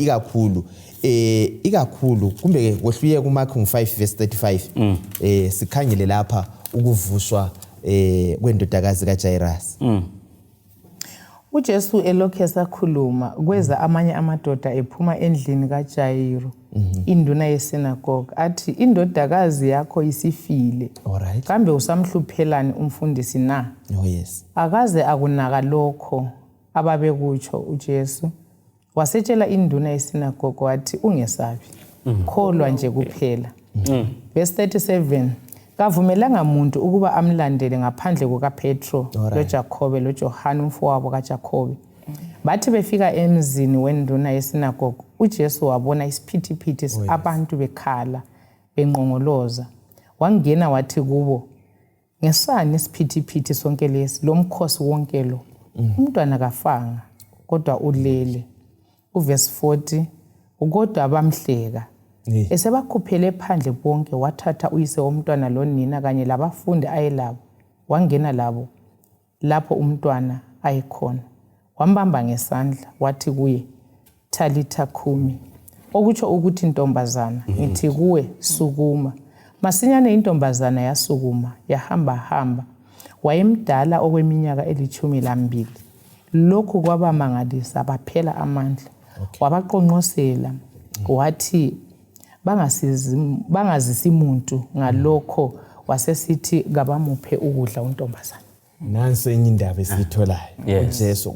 ikakhulu kumbe kohluye kuMark 5 verse 35. Sikhangele lapha ukuvuswa kwendodakazi kaJairus. uJesu elokhu esakhuluma kweza amanye amadoda ephuma endlini kaJairo, induna yesinagogue, athi indodakazi yakho isifile. Alright. Kambe usamhluphelani umfundisi na? Oh yes. Akaze akunaka lokho ababekutsho uJesu. Wasetshela induna yesinagogue wathi ungesabi, kholwa nje kuphela. Verse 37. Kavumelanga muntu ukuba amlandele ngaphandle kukaPetro, loJakobe, loJohane umfowabo kaJakobe. Bathi befika emzini wenduna yesinagogue, uJesu wabona isiphithiphithi abantu bekhala, benqongoloza. Wangena wathi kubo, ngesani isiphithiphithi sonke lesi, lo mkhosi wonke lo? Umntwana kafanga, kodwa ulele. Verse 40, kodwa bamhleka. Esebakhuphele phandle bonke wathatha uyise womntwana lonina kanye labafundi ayelabo, wangena labo lapho umntwana ayekhona. Wambamba ngesandla wathi kuye, Talitha kumi, okutsho ukuthi ntombazana, ngithi kuwe sukuma. Masinyane intombazana yasukuma, yahamba. Wayemdala okweminyaka 12. Lokhu kwabamangalisa, baphela amandla. Wabaqonqosela wathi bangazisi muntu ngalokho, wasesithi kabamuphe ukudla untombazana. Nanso enye indaba esitholayo uJesu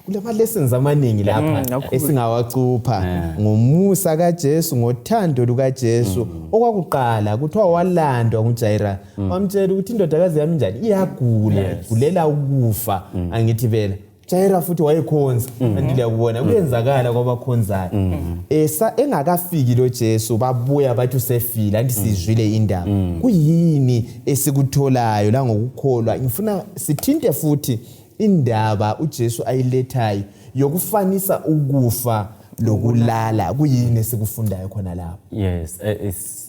kulama lessons amaningi lapha esingawacupha ngomusa kaJesu, ngothando lukaJesu. Okwakuqala kuthiwa walandwa nguJairus, wamtshela ukuthi indodakazi yami njani iyagula, gulela ukufa. Angithi vela Jairus futhi wayekhonza, kanti liyakubona kuyenzakala kwabakhonzayo. Engakafiki lo Jesu babuya bathi usefile, anti sizwile indaba. Kuyini esikutholayo la ngokukholwa? Ngifuna sithinte futhi indaba uJesu ayilethayo yokufanisa ukufa lokulala. Kuyini esikufundayo khona lapho? Yes,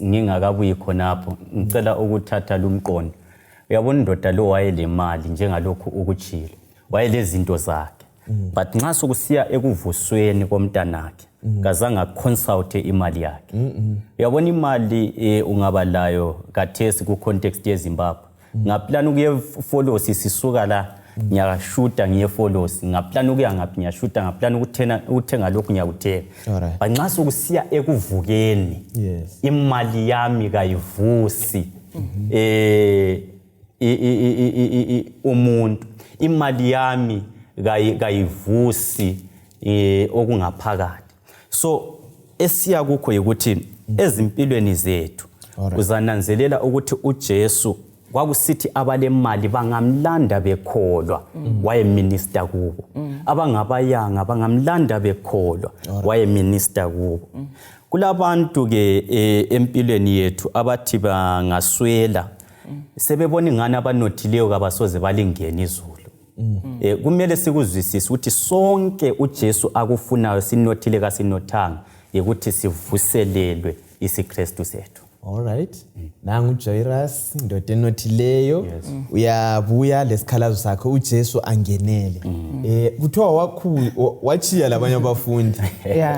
ngingakabuyi khonapho ngicela ukuthatha lumqondo. Uyabona indoda lo wayelemali njengalokhu ukuchilo, wayelezinto zakhe. but nxa sokusiya ekuvusweni komntanakhe kazange aconsult imali yakhe. Uyabona imali ungaba layo kathesi ku context yeZimbabwe. Ngaplana ukuye folosi sisuka la ngiyashuta ngiye folosi, ngaplana ukuya ngaphi ngiyashuta, ngaplana ukuthenga lokhu ngiyakuthenga. But nxa sokusiya ekuvukeni imali yami kayivusi umuntu, imali yami kayivusi okungaphakathi. So esiya kukho ukuthi ezimpilweni zethu uzananzelela ukuthi uJesu kwakusithi abalemali bangamlanda bekholwa wayeminister kubo, abangabayanga bangamlanda bekholwa wayeminister kubo. Kulabantu ke empilweni yethu abathi bangaswela sebebona ingane abanothileyo kabasoze balingena izulu. Kumele sikuzwisise ukuthi sonke uJesu akufunayo sinothile kasinothanga ukuthi sivuselelwe isiKristu sethu. All right. Nangu Jairus indoda enothileyo uyabuya lesikhalazo sakho uJesu angenele. Kuthiwa wachiya labanye abafundi.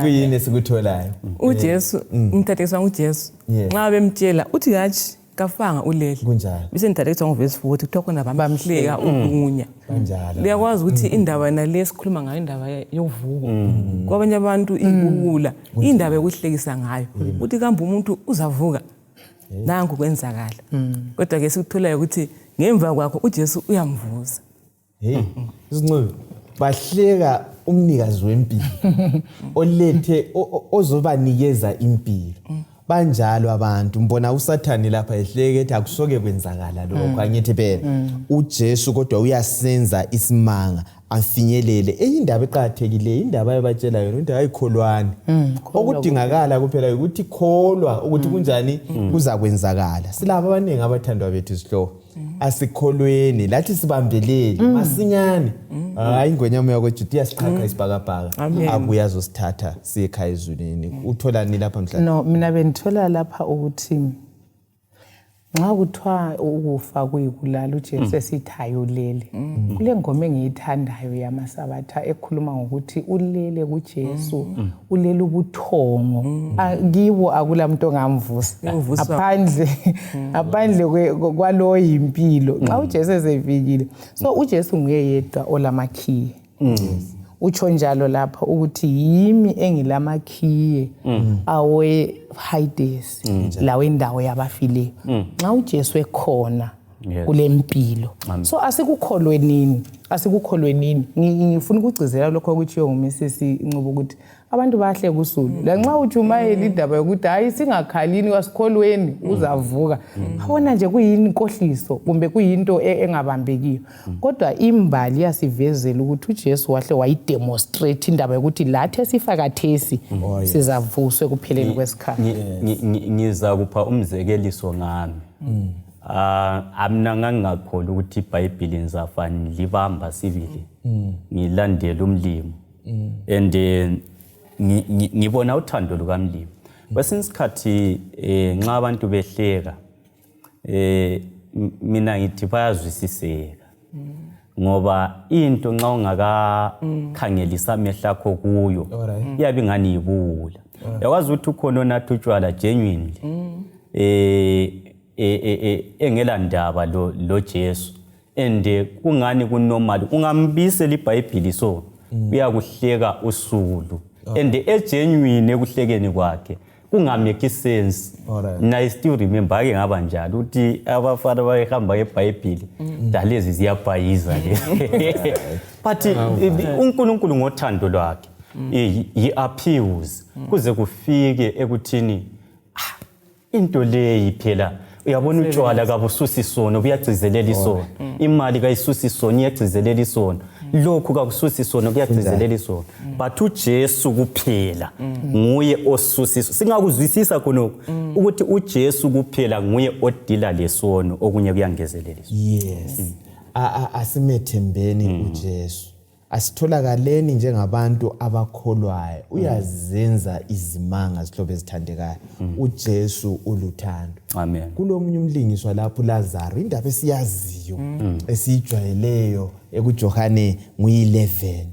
Kuyini esikutholayo? uJesu umthathekiswa uJesu nxa bemtshela uthi hathi kafanga ulele. Kunjalo. Bese nithathekiswa ngoverse 40 kuthiwa khona bamhleka ukunya. Kanjalo. Liyakwazi ukuthi indaba nale sikhuluma ngayo indaba yovuko. Kwabanye abantu ibukula indaba yokuhlekisa ngayo. Uthi kambe umuntu uzavuka. Nangu kwenzakala. Kodwa ke sikutholayo ukuthi ngemva kwakho uJesu uyamvuza. Izinqobi bahleka umnikazi wempilo olethe ozobanikeza impilo. Banjalo abantu mbona uSathane lapha ehleke ethi akusoke kwenzakala lokho angithi phela uJesu kodwa uyasenza isimanga afinyelele indaba eqhathekile indaba ayibatshela yona indaba ayikholwani okudingakala kuphela ukuthi kholwa ukuthi kunjani kuzakwenzakala. Silabo abaningi abathandwa bethu sihlobo asikholweni lathi sibambelele masinyane hayi ingonyama yakwaJudiya siqhaqha isibhakabhaka abuya azosithatha siyekhaya ezulwini. Utholani lapha mhlawumbe? No, mina bengithola lapha ukuthi nxa kuthiwa ukufa kuyikulala uJesu esithayo lele. Kule ngoma engiyithandayo yamasabatha ekhuluma ngokuthi ulele kuJesu ulele ubuthongo kibo akulamuntu ongamvusa aphandle kwalo yimpilo xa uJesu esefikile. So uJesu nguye yedwa olamakhiye. Utsho njalo lapha ukuthi yimi engilamakhiye awe Hades lawe indawo yabafileyo. Nxa uJesu ekhona kulempilo. So asikukholwenini ngifuna ukugcizela lokho okutshiwo nguMsisi Ncubo ukuthi abantu bahle kusulu. La nxa ujumayela indaba yokuthi hayi singakhalini kwasikholweni uzavuka. Abona nje kuyini inkohliso kumbe kuyinto engabambekiyo. Kodwa imbali yasivezela ukuthi uJesu wahle wayidemonstrate indaba yokuthi lathi esifakathesi sizavuswe kupheleni kwesikhathi. Ngiza kupha umzekeliso ngami. Amna ngangakholwa ukuthi iBhayibheli nizafana libamba sibili ngilandela umlimo and ngibona uthando lukaMlimo. Kwesinye isikhathi nxa abantu behleka mina ngithi bayazwisiseka ngoba into nxa ungakakhangelisa amehlo akho kuyo iyabe ingani ibula. Yakwazi ukuthi ukhona onatha utshwala genuinely engela ndaba lo Jesu and kungani kunormal ungambisela iBhayibheli so uyakuhleka usulu and egenuine ekuhlekeni kwakhe kungamake sense. Na I still remember ake ngaba njalo uthi abafana bayehamba ngeBhayibheli dalezi ziyabhayiza le but uNkulunkulu ngothando lwakhe he appeals kuze kufike ekuthini into leyi phela uyabona utshwala kabususi isono buyagcizelela isono, imali kayisusi isono iyagcizelela isono, lokhu kakususi isono kuyagcizelela isono. But uJesu kuphela nguye osusi isono. Singakuzwisisa khonokho ukuthi uJesu kuphela nguye odila lesono okunye kuyangezelela isono. Yes. Asimethembeni uJesu. Asitholakaleni njengabantu abakholwayo. Uyazenza izimanga zihlobo ezithandekayo. uJesu uluthando. Amen. Kulomunye umlingiswa lapho uLazaro indaba esiyaziyo esijwayeleyo ekuJohane ngu-11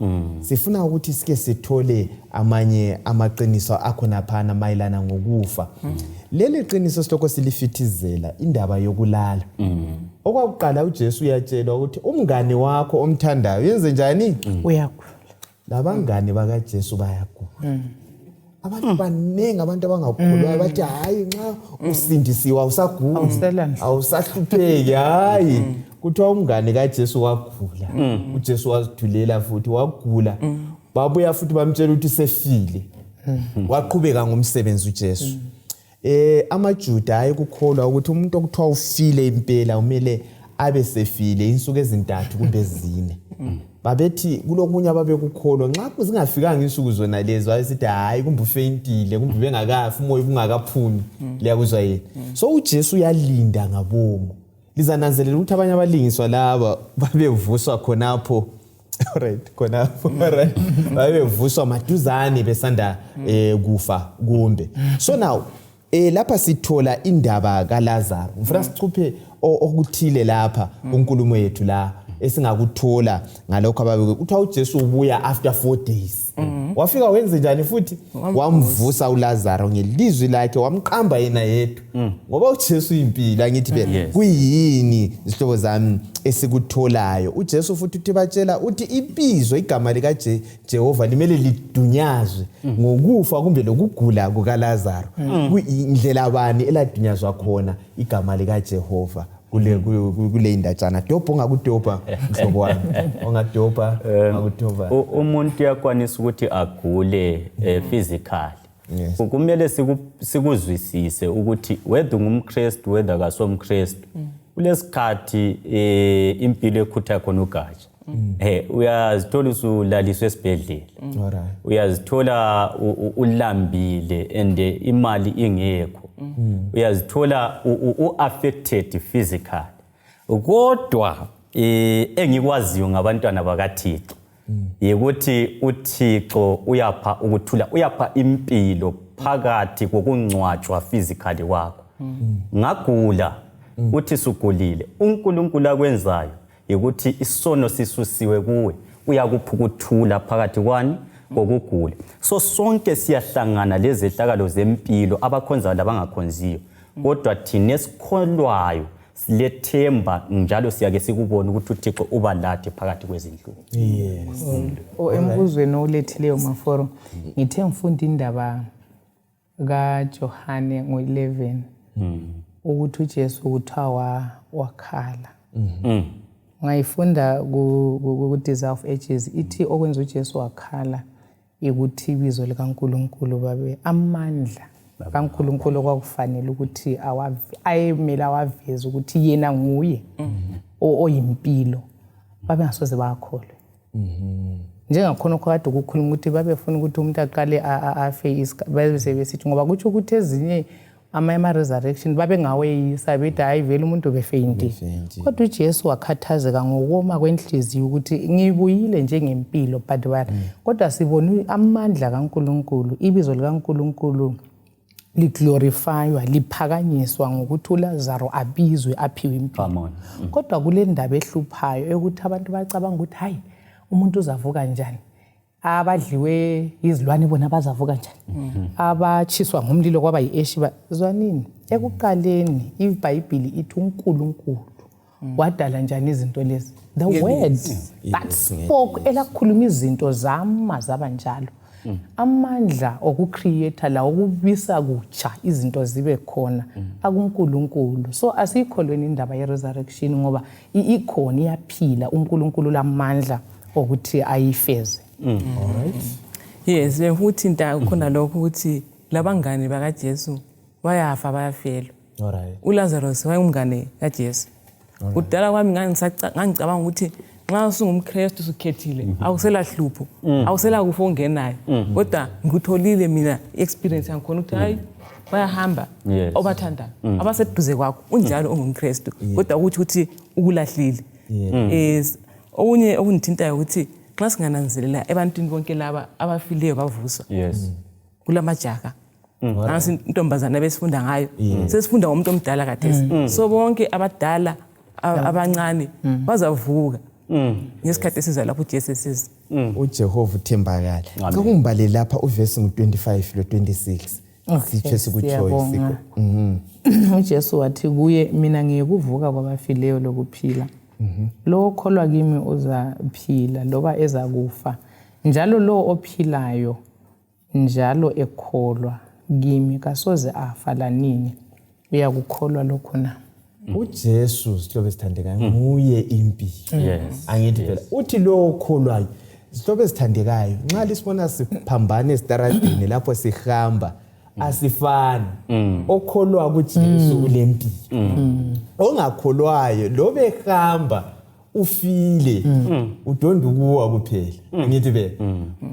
sifuna ukuthi sike sithole amanye amaqiniso akhona phana mayelana ngokufa leli qiniso silokho silifithizela indaba yokulala okwakuqala uJesu uyatshelwa ukuthi umngane wakho omthandayo yenze njani uyagula labangane bakaJesu bayagula abantu baningi abantu abangakholwayo bathi hayi nxa usindisiwa usagula awusahlupheki hayi kuthiwa umngane kaJesu wagula uJesu wazithulela futhi wagula babuya futhi bamtshela ukuthi sefile waqhubeka ngomsebenzi uJesu amaJuda ayekukholwa ukuthi umuntu okuthiwa ufile impela umele abe sefile insuku ezintathu kumbe ezine babethi kulokunye ababekukholwa nxa zingafikanga insuku zona lezo wayesithi hayi kumbe ufeyintile kumbe bengakafi umoya ubungakaphumi liyakuzwa yini so uJesu uyalinda ngabomo lizananzelela ukuthi abanye abalingiswa laba babevuswa khonapho babevuswa maduzane besanda kufa kumbe so now lapha sithola indaba kaLazaro ngifuna sichuphe okuthile lapha uNkulumo yethu la esingakuthola ngalokho ababe uthiwa uJesu ubuya after 4 days wafika wenze njani futhi wamvusa uLazaro ngelizwi lakhe wamqamba yena yedwa ngoba uJesu impilo angithi kuyini isihlobo zami esikutholayo uJesu futhi uthi batshela uthi ibizo igama lika Jehova limele lidunyazwe ngokufa kumbe lokugula kukaLazaro kuyindlela bani eladunyazwa khona igama lika Jehova kule indatshana dobho ongakudobha mhlobo wami ongadobha ngakudobha umuntu yakwanisa ukuthi agule physically kumele sikuzwisise ukuthi whether ngumKristu whether kasomKristu kulesikhathi impilo ekhutha khona ugatsha uyazithola usulaliswe esibhedlela uyazithola ulambile and imali ingekho uyazithola uaffected physically kodwa engikwaziyo ngabantwana bakaThixo yikuthi uThixo uyapha ukuthula uyapha impilo phakathi kokungcwatshwa physically kwakho ngagula uthi sugulile uNkulunkulu akwenzayo yikuthi isono sisusiwe kuwe uyakupha ukuthula phakathi kwani kokugula so sonke siyahlangana lezehlakalo zempilo abakhonzayo labangakhonziyo kodwa thina esikholwayo silethemba njalo siyake sikubona ukuthi uThixo uba lathi phakathi kwezinhlungu embuzweni olethileyo maforo ngithe ngifunda indaba kaJohane ngo-11 ukuthi uJesu kuthiwa wakhala ngayifunda ku Desire of Ages ithi okwenza uJesu wakhala ukuthi ibizo likaNkulunkulu babe amandla kaNkulunkulu kwakufanele ukuthi ayemela awaveze ukuthi yena nguye oyimpilo babe ngasoze bakholwe njengakhona okade ukukhuluma ukuthi babefuna ukuthi umuntu aqale afe bese besithi ngoba kuthi ukuthi ezinye ama-resurrection babe ngaweyisa bethi hayi vele umuntu befeyintile kodwa uJesu wakhathazeka ngokoma kwenhliziyo ukuthi ngibuyile njengempilo but kodwa sibona amandla kaNkulunkulu ibizo likaNkulunkulu liglorifywa liphakanyiswa ngokuthi uLazaro abizwe aphiwe impilo kodwa kule ndaba ehluphayo ukuthi abantu bacabanga ukuthi hayi umuntu uzavuka njani abadliwe izilwane bona bazavuka njani abachiswa ngomlilo kwaba yiAshi zwanini ekuqaleni iBhayibheli ithi uNkulunkulu wadala njani izinto lezi the word that spoke elakhuluma izinto zaba njalo amandla okucreator la ukubisa kutsha izinto zibe khona akuNkulunkulu so asikholweni indaba ye-resurrection ngoba ikhona iyaphila uNkulunkulu lamandla ukuthi ayifeze alright yes futhi into khona lokho ukuthi labangane bakaJesu bayafa bayafela alright uLazarus wayengumngane kaJesu kudala kwami ngangicabanga ukuthi nxa usungumKristu usukhethile awusela hlupho awusela kufa ongenayo kodwa ngikutholile mina experience yangikhona ukuthi hayi bayahamba obathandayo abaseduze kwakho unjalo ungumKristu kodwa ukuthi ukulahlile okunye okungithintayo ukuthi nxa singananzelela ebantwini bonke laba abafileyo bavuswa kulamajaka nansi intombazana besifunda ngayo sesifunda ngomuntu omdala kathesi so bonke abadala abancane bazavuka ngesikhathi esiza lapho uJesu esiza. uJehova uthembakala. Ngikungibale lapha uverse ngu25 lo26. Sithe sikuchoice. uJesu wathi kuye mina ngiyekuvuka kwabafileyo lokuphila. Lo okholwa kimi uzaphila loba ezakufa. Njalo lo ophilayo njalo ekholwa kimi kasoze afa lanini. Uyakukholwa lokho na? uJesu sihlobo esithandekayo nguye impilo. Yes. Angithi phela uthi lo okholwayo sihlobo esithandekayo nxa lisibona siphambane esitaradini lapho sihamba asifani. Okholwa kuJesu ulempilo. Ongakholwayo lobe ehamba ufile udonda ukuwa kuphela. Ngithi be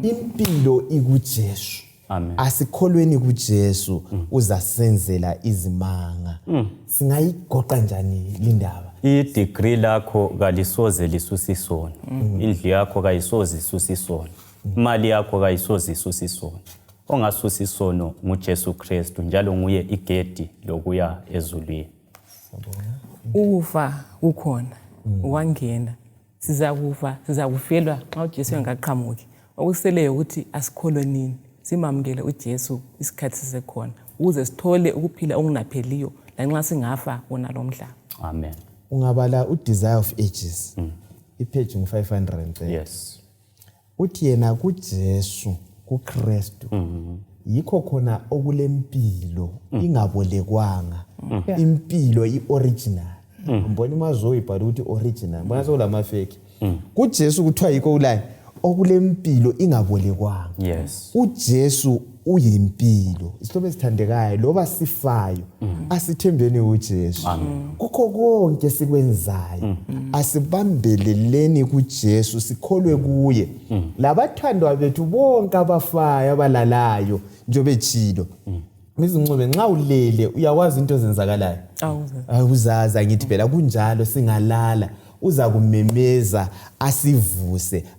impilo ikuJesu. Amen. Asikholweni kuJesu uzasenzela izimanga. Singayigoqa njani lindaba? I-degree lakho kalisoze lisusa isono. Indlu yakho kayisoze isusa isono. Imali yakho kayisoze isusa isono. Ongasusa isono nguJesu Kristu njalo nguye igedi lokuya ezulwini. Ukufa ukhona, wangena. Sizakufa, sizakufelwa xa uJesu engaqhamuki. Okuseleyo ukuthi asikholwe nini. Simamukele uJesu isikhathi sisekhona ukuze sithole ukuphila okungapheliyo lanxa singafa wona lo mhlaba. Amen. Ungabala uDesire of Ages. Ipage ngu500. Yes. Uthi yena kuJesu kuKristu yikho khona okulempilo ingabolekwanga. Impilo ioriginal. Mbona imazo ibhala ukuthi original. Mbona sokulama fake. kuJesu kuthiwa yikho kulani okulempilo ingabolekwanga. Yes. uJesu uyimpilo. Isihlobo esithandekayo loba sifayo asithembeni uJesu. Kukho konke sikwenzayo asibambeleleni kuJesu sikholwe kuye. Labathandwa bethu bonke abafayo abalalayo njobe tshilo. Mizincobe nxa ulele uyakwazi into ezenzakalayo. Awuzaza ngithi phela kunjalo singalala uza kumemeza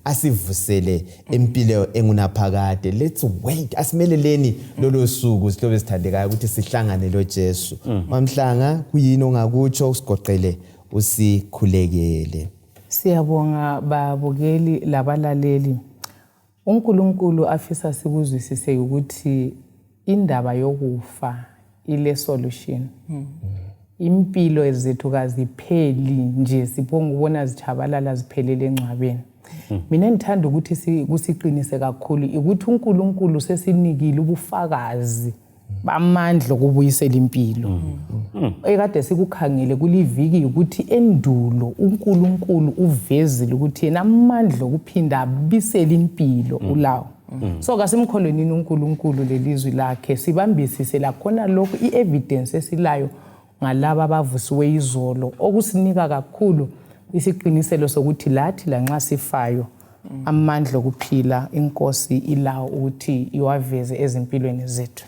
asivusele empilo engunaphakade. Let's wait asimeleleni lolo suku sihlobo esithandekayo ukuthi sihlangane loJesu. Mamhlanga kuyini ongakutsho usigoqele usikhulekele. Siyabonga babukeli labalaleli. uNkulunkulu afisa sikuzwisise ukuthi indaba yokufa ile solution. Impilo zethu kazipheli nje sibonga ubona zichabalala ziphelele engcwabeni. Mina ngithanda ukuthi kusiqinise kakhulu ukuthi uNkulunkulu sesinikile ubufakazi bamandla okubuyisela impilo. Ekade sikukhangele kuliviki ukuthi endulo uNkulunkulu uvezile ukuthi yena amandla okuphinda abisela impilo ulawo. So kasimkholweni uNkulunkulu lelizwi lakhe sibambisise la khona lokho ievidence esilayo ngalaba abavusiwe izolo okusinika kakhulu isiqiniselo sokuthi lathi lanxa sifayo amandla okuphila inkosi ilawo ukuthi iwaveze ezimpilweni zethu.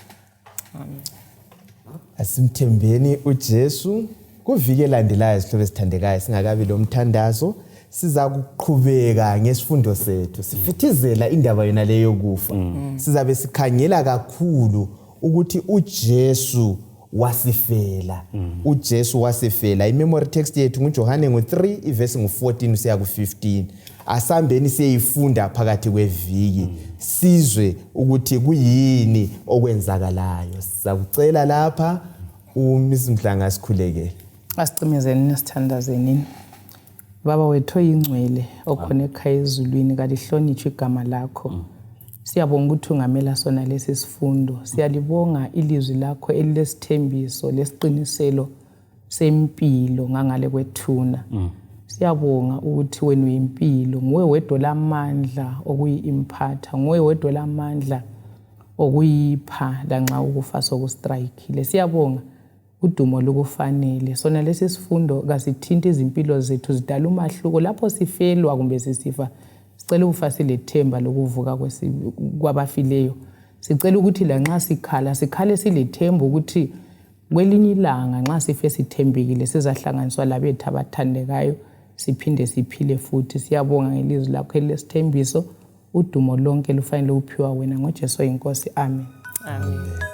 Asimthembeni uJesu kuvike landelayo sihlobo esithandekayo singakabi lo mthandazo siza kuqhubeka ngesifundo sethu sifithizela indaba yona leyo kufa. Sizabe sikhangela kakhulu ukuthi uJesu wasifela. uJesu wasifela. Imemory text yethu nguJohane 3 iverse 14 usiya ku15. Asambeni siyifunda phakathi kweviki sizwe ukuthi kuyini okwenzakalayo. Sizakucela lapha uMsimhlanga sikhulekele. Asicimezeni nesithandazeni. Baba wethu oyingcwele okhona ekhaya ezulwini kalihlonitshwe igama lakho. Siyabonga ukuthi ungamela sona lesi sifundo. Siyalibonga ilizwi lakho elilesithembiso lesiqiniselo sempilo ngangale kwethuna. Siyabonga ukuthi wena uyimpilo, nguwe wedwa lamandla okuyimphatha, nguwe wedwa lamandla okuyipha lanxa ukufa sokustrikile. Siyabonga udumo lokufanele. Sona lesi sifundo kasithinta izimpilo zethu zidala umahluko lapho sifelwa kumbe sisifa. Sicela ukufa silethemba lokuvuka kwabafileyo. Sicela ukuthi lanxa sikhala sikhale silethemba ukuthi kwelinye ilanga nxa sife sithembekile sizahlanganiswa labethu abathandekayo siphinde siphile futhi. Siyabonga ngelizwi lakho elesithembiso. Udumo lonke lufanele uphiwa wena ngoJesu inkosi. Amen. Amen.